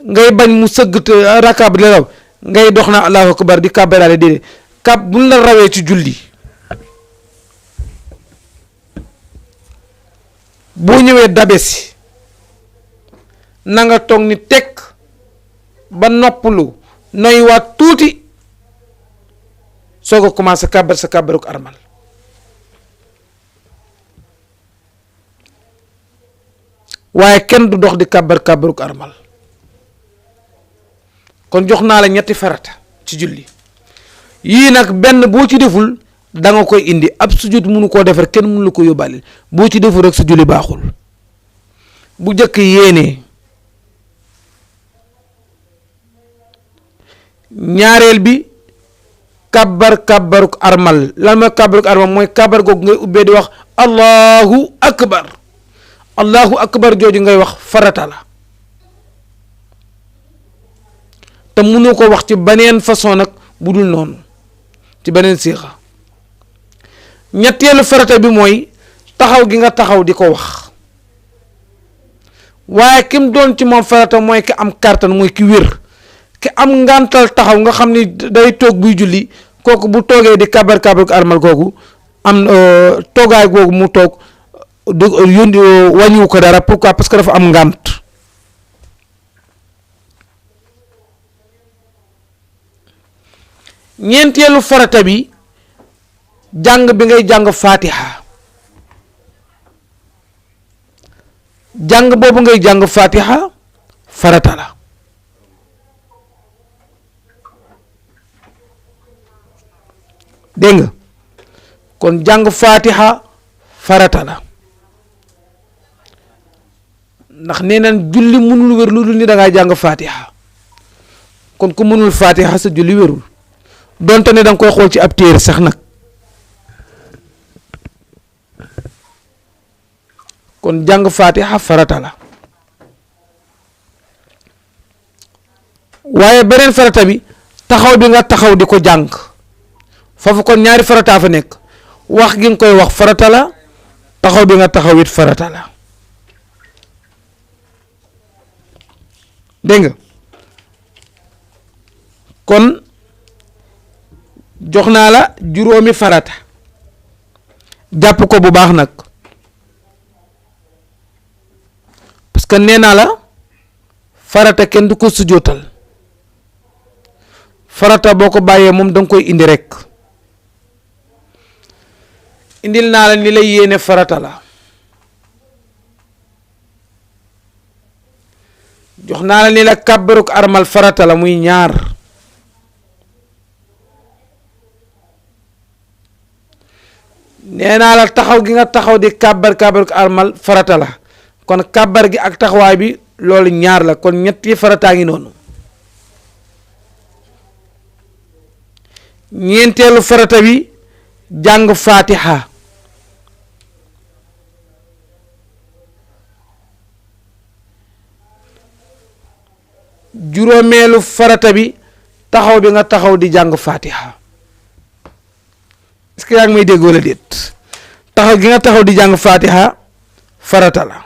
ngay bañ mu sëgg rakaab la raw ngay dox na allahu akbar di kàbbaraale déedéet buñ la rawee ci julli boo ñëwee dabesi na nga toog ni tekk ba noppalu noyyiwaat tuuti soo ko commencé kàbbar sa kàbbaruk armal waaye kenn du dox di kàbbaruk armal kon jox naa la ñetti farata ci julli yii nag benn boo ci deful da nga koy indi ab sujud mënu koo defar kenn mënu la ko yóbbaale boo ci deful rek sa julli baaxul bu njëkk yéenee ñaareel bi kàbbaruk armal lan mooy kàbbaruk armal mooy kàbbar googu ngay ubbee di wax allahu akbar jooju ngay wax farata la te mënoo ko wax ci beneen façon nag bu dul noonu ci beneen siixa ñetteelu farata bi mooy taxaw gi nga taxaw di ko wax waaye kim doon ci moom farata mooy ki am kàttan mooy ki wér ki am ngàntal taxaw nga xam ni day toog buy julli kooku bu toogee di kàbbaruk armal googu am toogaay googu mu toog wàññiwu ko dara pourquoi parce que dafa am ngànt ñeenteelu farata bi jàng bi ngay jàng fatiha jàng boobu ngay jàng fatiha farata la dégg nga kon jàng fatiha farata la ndax nee nañ julli mënul wér lu dul ni da ngaa jàng fatiha kon ku mënul fatiha sa julli wérul donte ne da nga koy xool ci ab téere sax nag kon jàng fatiha farata la waaye beneen farata bi taxaw bi nga taxaw di ko jàng foofu kon ñaari farataa fa nekk wax gi nga koy wax farata la taxaw bi nga taxaw it farata la dégg nga kon jox naa la juróomi farata jàpp ko bu baax nag parce que nee naa la farata kenn du ko sujootal farata boo ko bàyyee moom danga koy indi rek indil naa la ni lay yéene farata la jox naa la ni la kàbbaruk armal farata la muy ñaar nee naa la taxaw gi nga taxaw di kàbbaruk armal farata la kon kàbbar gi ak taxawaay bi loolu ñaar la kon ñetti farataa ngi noonu ñeenteelu farata bi jàng fatiha juróomeelu farata bi taxaw bi nga taxaw di jàng fatiha. est-ce que yaa ngi may dégg wala déet? taxaw gi nga taxaw di jàng fatiha farata la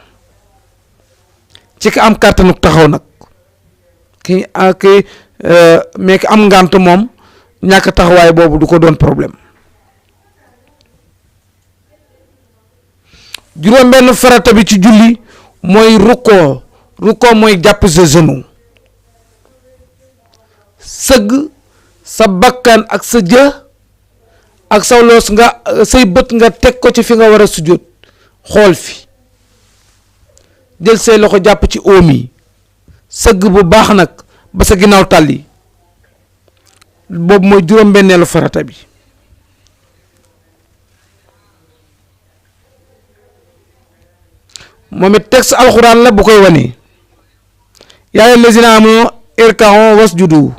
ci ki am kàttanuk taxaw nag mais ki am ngànt moom ñàkk taxawaay boobu du ko doon problème. juróom benn farata bi ci julli mooy rukkoo mooy jàpp sa genou, sëgg sa bakkan ak sa jë ak sa loos nga say bët nga teg ko ci fi nga war a sujjóot, xool fi, jël say loxo jàpp ci oom yi, sëgg bu baax nag ba sa ginnaaw tàlli. boobu mooy juróom-benneelu farata bi. moom it texte alxuraan la bu koy wane. yaa ayyuhal lazina aamanu irka'u wasjudu,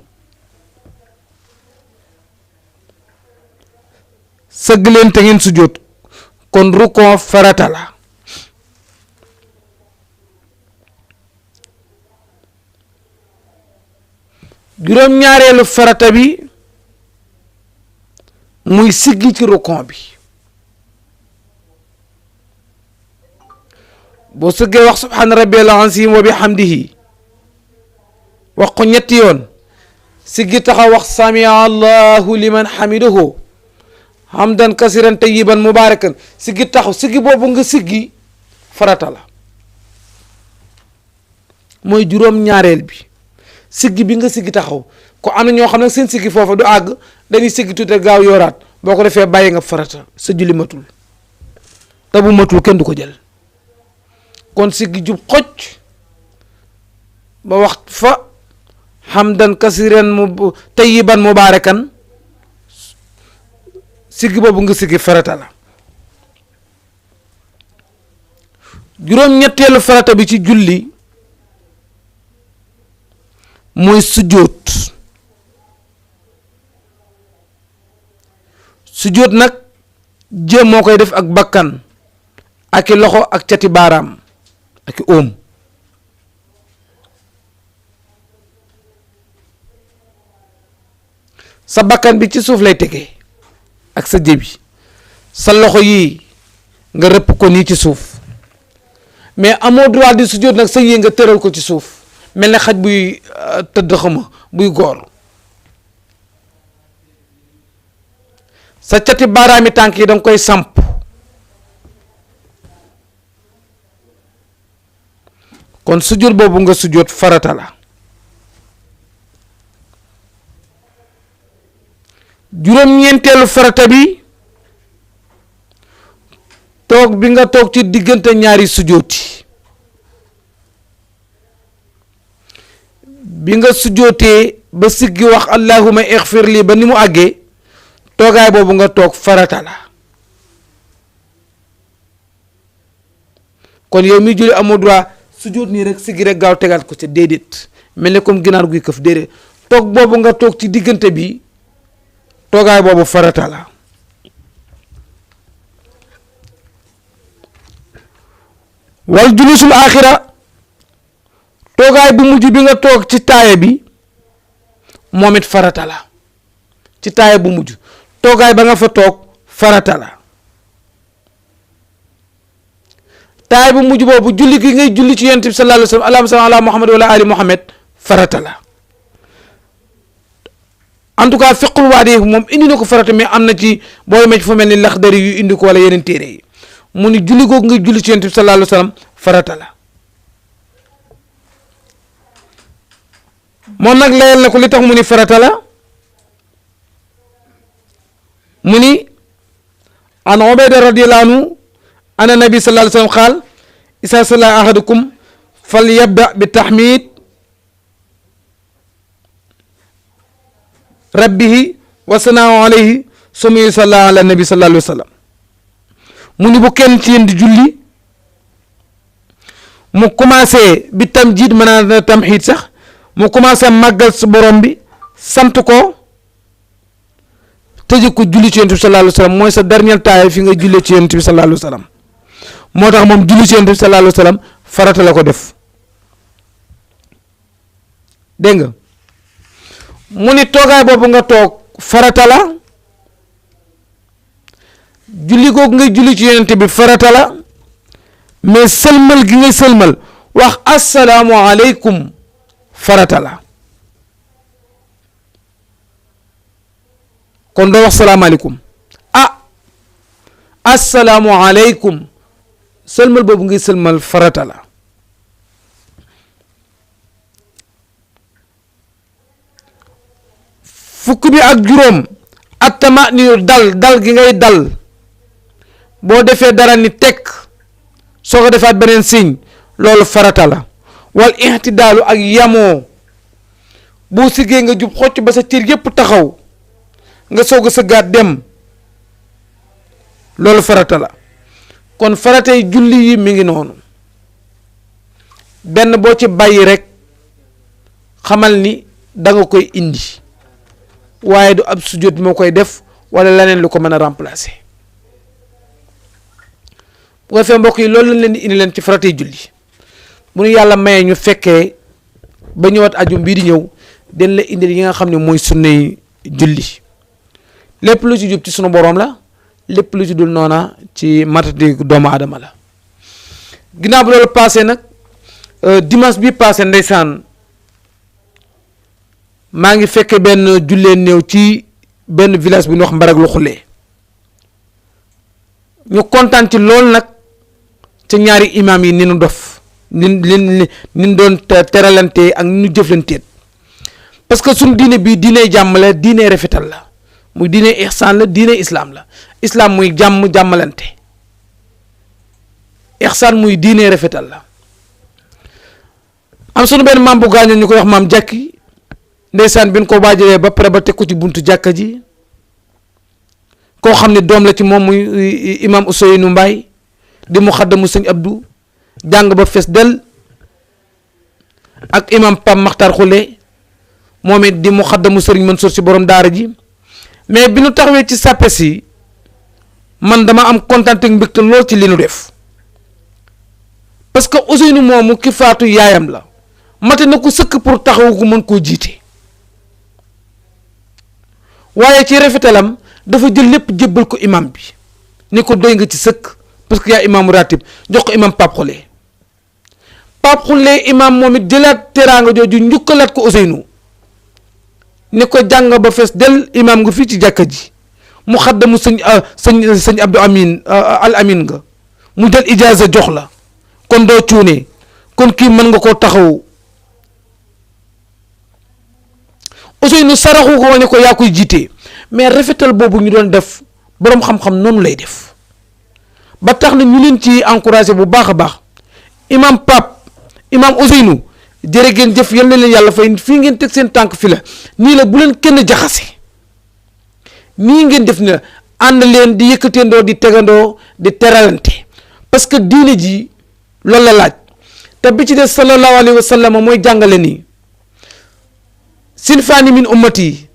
sëgg leen te ngeen sujjóot. kon rukkoo farata la. juróom-ñaareelu farata bi muy siggi ci rukkoo bi. boo sëggee wax subhaana rabbiyal aziim wa bihamdihi wax ko ñetti yoon, siggi taxaw wax samia allahu liman hamidahu hamdan kasiran tayyiban mubarakan, siggi taxaw. siggi boobu nga siggi farata la, mooy juróom-ñaareel bi. siggi bi nga siggi taxaw ko am na ñoo xam ne seen siggi foofa du àgg, dañuy siggi tuuti gaaw yoraat, boo ko defee bàyyi nga farata, sa julli matul, te bu matul kenn du ko jël. kon siggi jub xocc ba wax fa hamdan kasiran tayyiban mubarakan, siggi boobu nga siggi farata la. juróom-ñetteelu farata bi ci julli mooy sujjóot. sujjóot nag jë moo koy def ak bakkan ak i loxo ak cati baaraam ak i óom. sa bakkan bi ci suuf lay tegee ak sa jëbi, sa loxo yii nga rëpp ko nii ci suuf, mais amoo droit di sujjóot nag sa yii nga tëral ko ci suuf mel ne xaj buy tëdd xama buy góor. sa cati baaraami tànk yi danga koy samp, kon sujjóot boobu nga sujjóot farata la. juróom-ñeenteelu farata bi toog bi nga toog ci diggante ñaari sujjóoti. bi nga sujjóotee ba siggi wax allahumma ighfir li ba ni mu àggee, toogaay boobu nga toog farata la. kon yow mi julli amoo droit sujjóot nii rek siggi rek gaaw tegaat ko ci déedéet, mel ne comme ginaar guy këf, déedéet. toog boobu nga toog ci diggante bi, toogaay boobu farata la. wal julusul aaxira, toogaay bu mujj bi nga toog ci taaya bi, moom it farata la. ci taaya bu mujj toogaay ba nga fa toog farata la. taaya bu mujj boobu julli gi ngay julli ci yonent bi sallallahu alayhi wa sallam, allahumma salli ala muhammad wa ala ali muhammad, farata la. en tout cas fiqul waadi moom indi na ko farata, mais am na ci booy ma ci fu mel ni Laxdari yu indi ko wala yeneen téere yi, mu ni julli googu ngay julli ci yonent bi sallallahu alayhi wa sallam farata la. moom nag layal na ko li tax mu ni farata la. mu ni an Ubayda radiyallahu anhu anna nabi sallallahu alayhi wa sallam qaal isa salla ahadukum falyabda bi tahmid rabbihi wa sanaahu alayhi summa yusalla ala nabi sallallahu alayhi wa sallam. mu ni bu kenn ci yéen di julli mu commencé bi tamjid maanaam tamxiid sax, mu commencé màggal su borom bi, sant ko, tëjee ko julli ci yonent bi sallallahu alayhi wa sallam, mooy sa dernier taaya fi nga jullee ci yonent bi sallallahu alayhi wa sallam. moo tax moom julli ci yonent bi sallallahu alayhi wa sallam farata la ko def. dégg nga mu ni toogaay boobu nga toog farata la julli googu ngay julli ci yonent bi farata la mais sëlmal gi ngay sëlmal wax assalaamu aleykum farata la kon doo wax salaamaaleykum assalaamu aleykum sëlmal boobu ngay sëlmal farata la fukk bi ak juróom attama ni dal gi ngay dal boo defee dara ni tekk soo ko defaat beneen signe loolu farata la wal ihtidaalu ak yamoo boo siggee nga jub xocc ba sa cër yépp taxaw nga soog a sëggaat dem loolu farata la kon faratay julli yi mi ngi noonu benn boo ci bàyyi rek xamal ni danga koy indi waaye du ab sujjóot moo koy def wala leneen lu ko mën a remplacer bu ko defee mbokk yi loolu lañ leen di indi leen ci faratay julli bu nu yàlla mayee ñu fekkee ba ñëwaat ajum bii di ñëw den la indi yi nga xam ne mooy sunnay julli lépp lu ci jub ci sunu boroom la lépp lu ci dul noona ci matadi doomu aadama la ginnaaw bu loolu passé nag dimanche bi passé ndeysaan maa ngi fekke benn jullee néew ci benn village bu ñu wax Mbarag lu Xulee ñu kontaan ci lool nag ca ñaari imaam yi ni nu dof ni doon teralante ak ni nu jëflanteet parce que suñu diine bii diine jàmm la diine rafetal la muy diine ihsaan la diine islaam la islaam muy jàmmalante ihsaan muy diine rafetal la am sunu benn maam bu gaañoon ñu koy wax maam jàkki ndeysaan bi ñu ko waajalee ba pare ba teg ko ci buntu jàkka ji koo xam ne doom la ci moom muy imam Ousseynou Mbaye di mu xaddamu sëñ Abdou jàng ba fees del ak imam Pam Maxtar Xule moom it di mu xaddamu sëriñ Mansour si borom daara ji mais bi nu taxawee ci sàppe si man dama am kontaan ak mbégte lool ci li nu def parce que Ousseynou moomu ki faatu yaayam la mate na ko sëkk pour taxawu ko mën koo jiite waaye ci rafetalam dafa jël lépp jébbal ko imam bi ni ko doy nga ci sëkk parce que yaa imaamu ratib jox ko imam Pape Khoule imam moom it jëlaat teraanga jooju njukkalaat ko Ousseynou ni ko jàng ba fees del imam nga fii ci jàkka ji mu xaddamu sëñ Abdou Amin al Amin nga mu jël ijaaza jox la kon doo cuune kon kii mën nga koo taxawu Ousseynou saraxu ko wane ko yaa koy jiite mais rafetal boobu ñu doon def boroom xam-xam noonu lay def ba tax na ñu leen ci encouragé bu baax a baax imam Pape imam Ousseynou jërë ngeen jëf yal na leen yàlla fay fii ngeen teg seen tànk fi la nii la bu leen kenn jaxase nii ngeen def ne ànd leen di yëkkateendoo di tegandoo di teralante parce que diine ji loolu la laaj te bi ci des sallallahu alayhi wa sallam mooy jàngale nii sinfaani min ummati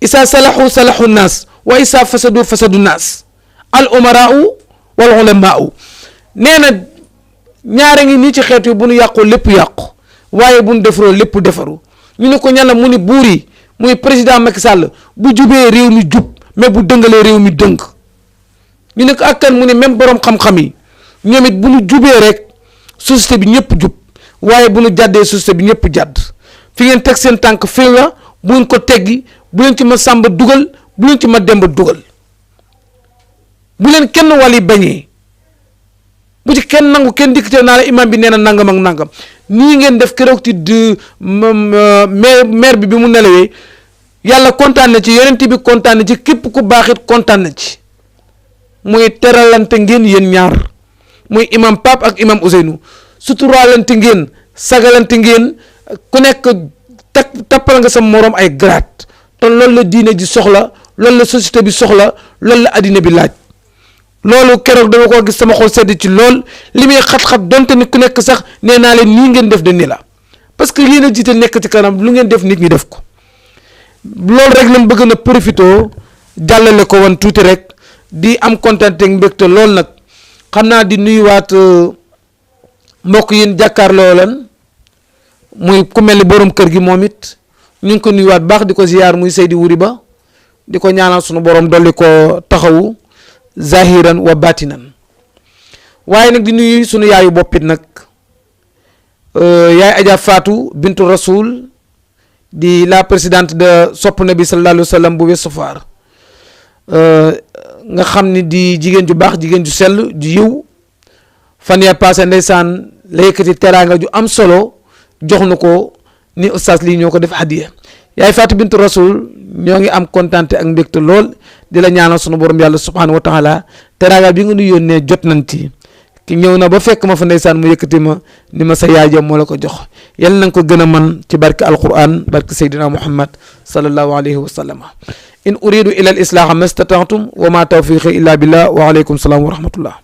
isa salahu salahu naas wa isa fasadu fasadu naas al umaraau wal ulamaau nee na ñaare ngi nii ci xeet yi bu nu yàqoo lépp yàqu waaye bu nu defaroo lépp defaru ñu ne ko ñàlla mu ni buur yi muy président Macky Sall bu jubee réew mi jub mais bu dëngalee réew mi dëng ñu ne ko ak kan mu ne même borom xam-xam yi ñoom it bu nu jubee rek société bi ñëpp jub waaye bu nu jàddee société bi ñëpp jàdd fi ngeen teg seen tànk fii la bu ngeen ko teggi bu leen ci ma sàmba dugal bu leen ci ma demba dugal bu leen kenn wali bañee bu ci kenn nangu kenn dikkatee naa la imam bi nee na nangam ak nangam nii ngeen def keroog ci maire bi mu nelawee yàlla kontaan na ci yonent bi kontaan na ci képp ku baaxit kontaan na ci muy teralante ngeen yéen ñaar muy imam Pape ak imam Ousseynou suturaalante ngeen sagalante ngeen ku nekk tappal nga sa moroom ay grade te loolu la diine ji soxla loolu la société bi soxla loolu la addina bi laaj loolu keroog dama ko gis sama xol sedd ci lool li muy xat-xat donte ni ku nekk sax nee naa leen nii ngeen def de ni la parce que yéen a jiite nekk ci kanam lu ngeen def nit ñi def ko loolu rek lañ bëgg na profité jàllale ko woon tuuti rek di am kontaan ak mbégte lool nag xam naa di nuyuwaat mbokk yéen jàkkaarloo leen muy ku mel ni borom kër gi moom it ñu ngi ko nuyuwaat baax di ko ziyaar muy Seydi Wuri Ba di ko ñaanal sunu borom dolli ko taxawu zahiran wa batinan. waaye nag di nuyu sunu yaayu boppit nag yaay Adja Fatou Bintu Rasoul di la présidente de Sopp Nabi sallallahu alayhi wa sallam bu Ouest Foire nga xam ni di jigéen ju baax jigéen ju sell ju yiw fan ya passé ndeysaan la yëkkati teraanga ju am solo jox na ko ni oustaz lii ñoo ko def hadiya yaay Fatou Bintu Rasoul ñoo ngi am kontante ak mbégte lool di la ñaanal sunu borom yàlla subhanahu wa taala teraanga bi nga nu yónnee jot nañ ci ki ñëw na ba fekk ma fa ndeysaan mu yëkkati ma ni ma sa yaay ja moo la ko jox yal na nga ko gën a man ci barke alquran barke Seydina Muhammad sallallahu alayhi wa sallam in uridu ila al islaha mastata'tum wa ma tawfiqi illa billah wa alaykum salaam wa rahmatullah